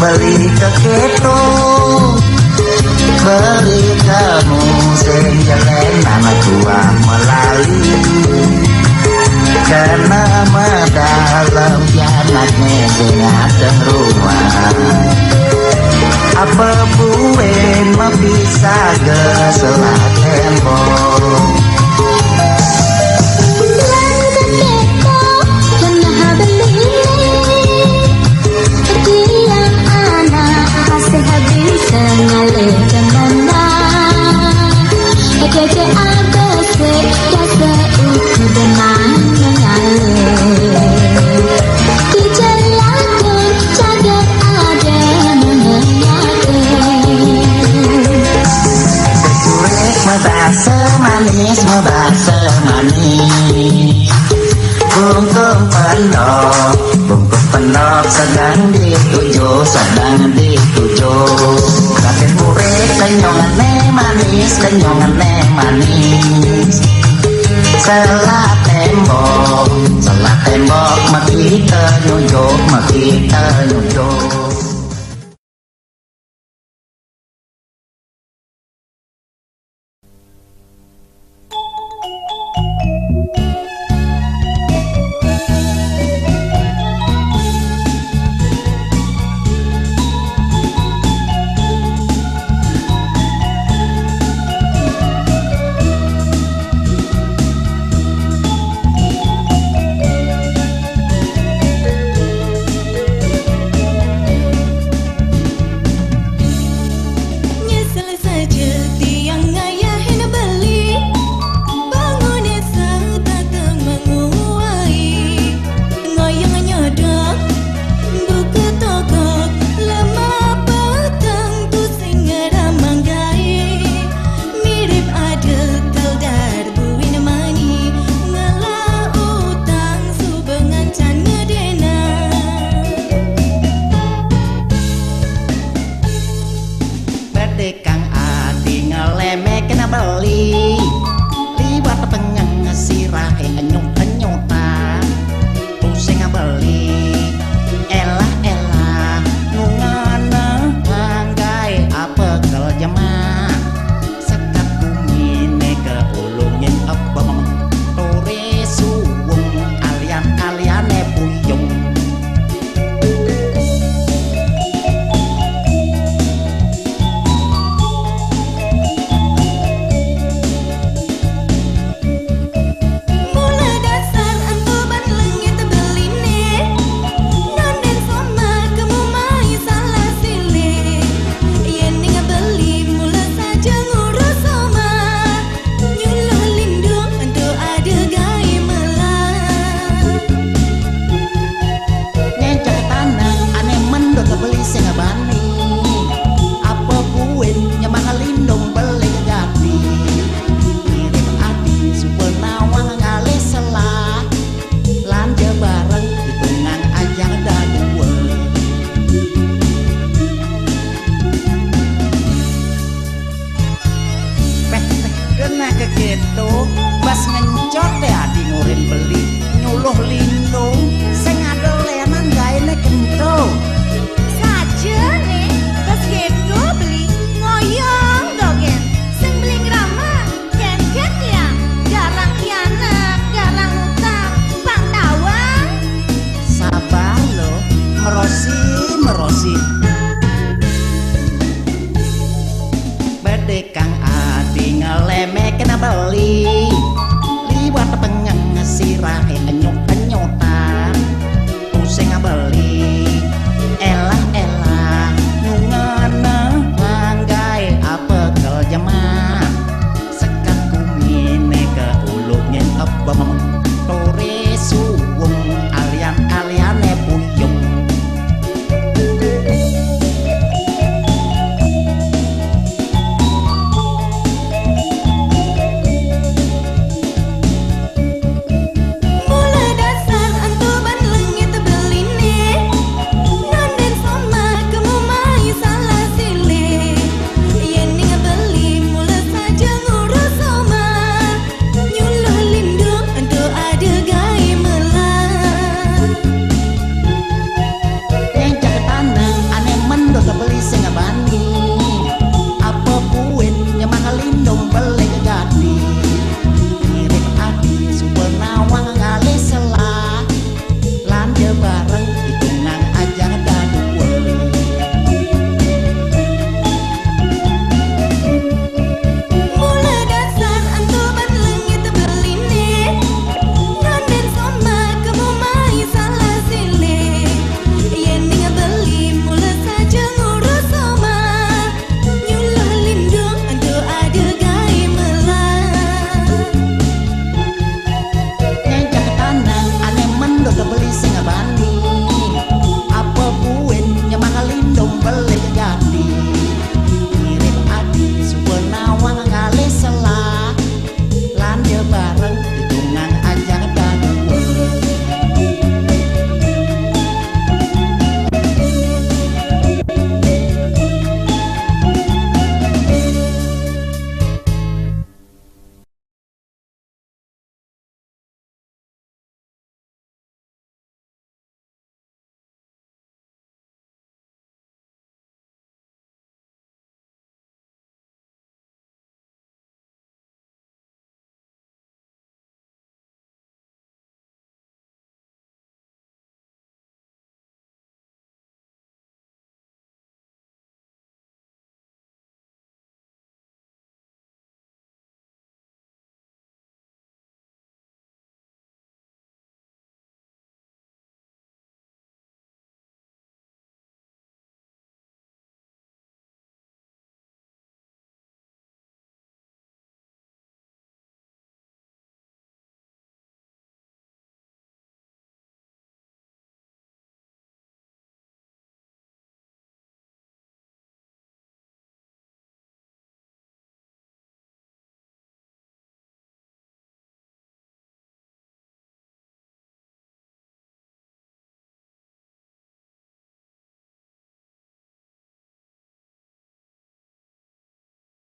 Beli ke keto, beli kamu sing jelen anak tua melali. Karena medalem janakne sing adeng rumah. Apa buen mapisah geselah tembok. Lan keketo, kenah beli. Tiang anak asih habis ngalih kemana. Kece abese, kese uku demang mengalih. Di jalan pun cagar ada mengalir. Surek mebasa manis, mebasa manis. Bungkung pendok, bungkung pendok sedang dituju, sedang dituju. Tapi murid kenyongan manis, kenyongan manis. Selah tembok, selah tembok, makita nyujuk, makita nyujuk. Nyesel saja tiang ngayahin beli, bangun desa datang menguai. Ngoyong nyodok, buka tokok, lemah petang, pusing ramanggai. Mirip ada keldar buin mani, ngelah utang subengan can ngedena. Bedekang ati ngeleme kena beli, liwat pengeng sirahe enyut-enyutan. Pusing beli, elah-elah, nungana panggai apa kel jemak. Sekat gumine ke ulungin ebeng, tore suwung alian-aliane puyung. Mula dasar engko ban lengit beline, nonden sama kemu mai salah silih. Yen ning beli mula saja ngurus omah, nyuluh lindung ento ada gae melah. Ngejak tanah ane mendut beli sing bani. Apa buin nyemang lindung beli gati. Mirip ati supa nawang ngalih selah. Lanja bareng hitungan ajang dadua. Peh, peh, kena ke keto, bas ngencot te adi ngurin beli, nyuluh lindung, sing ada lenan gaene kento. Saja ne, bas keto beli, ngoyong dogen, sing beli ngramah, kengket ya, garang kianak, garang utang, pang tawang. Sabar lo, merosi, merosi.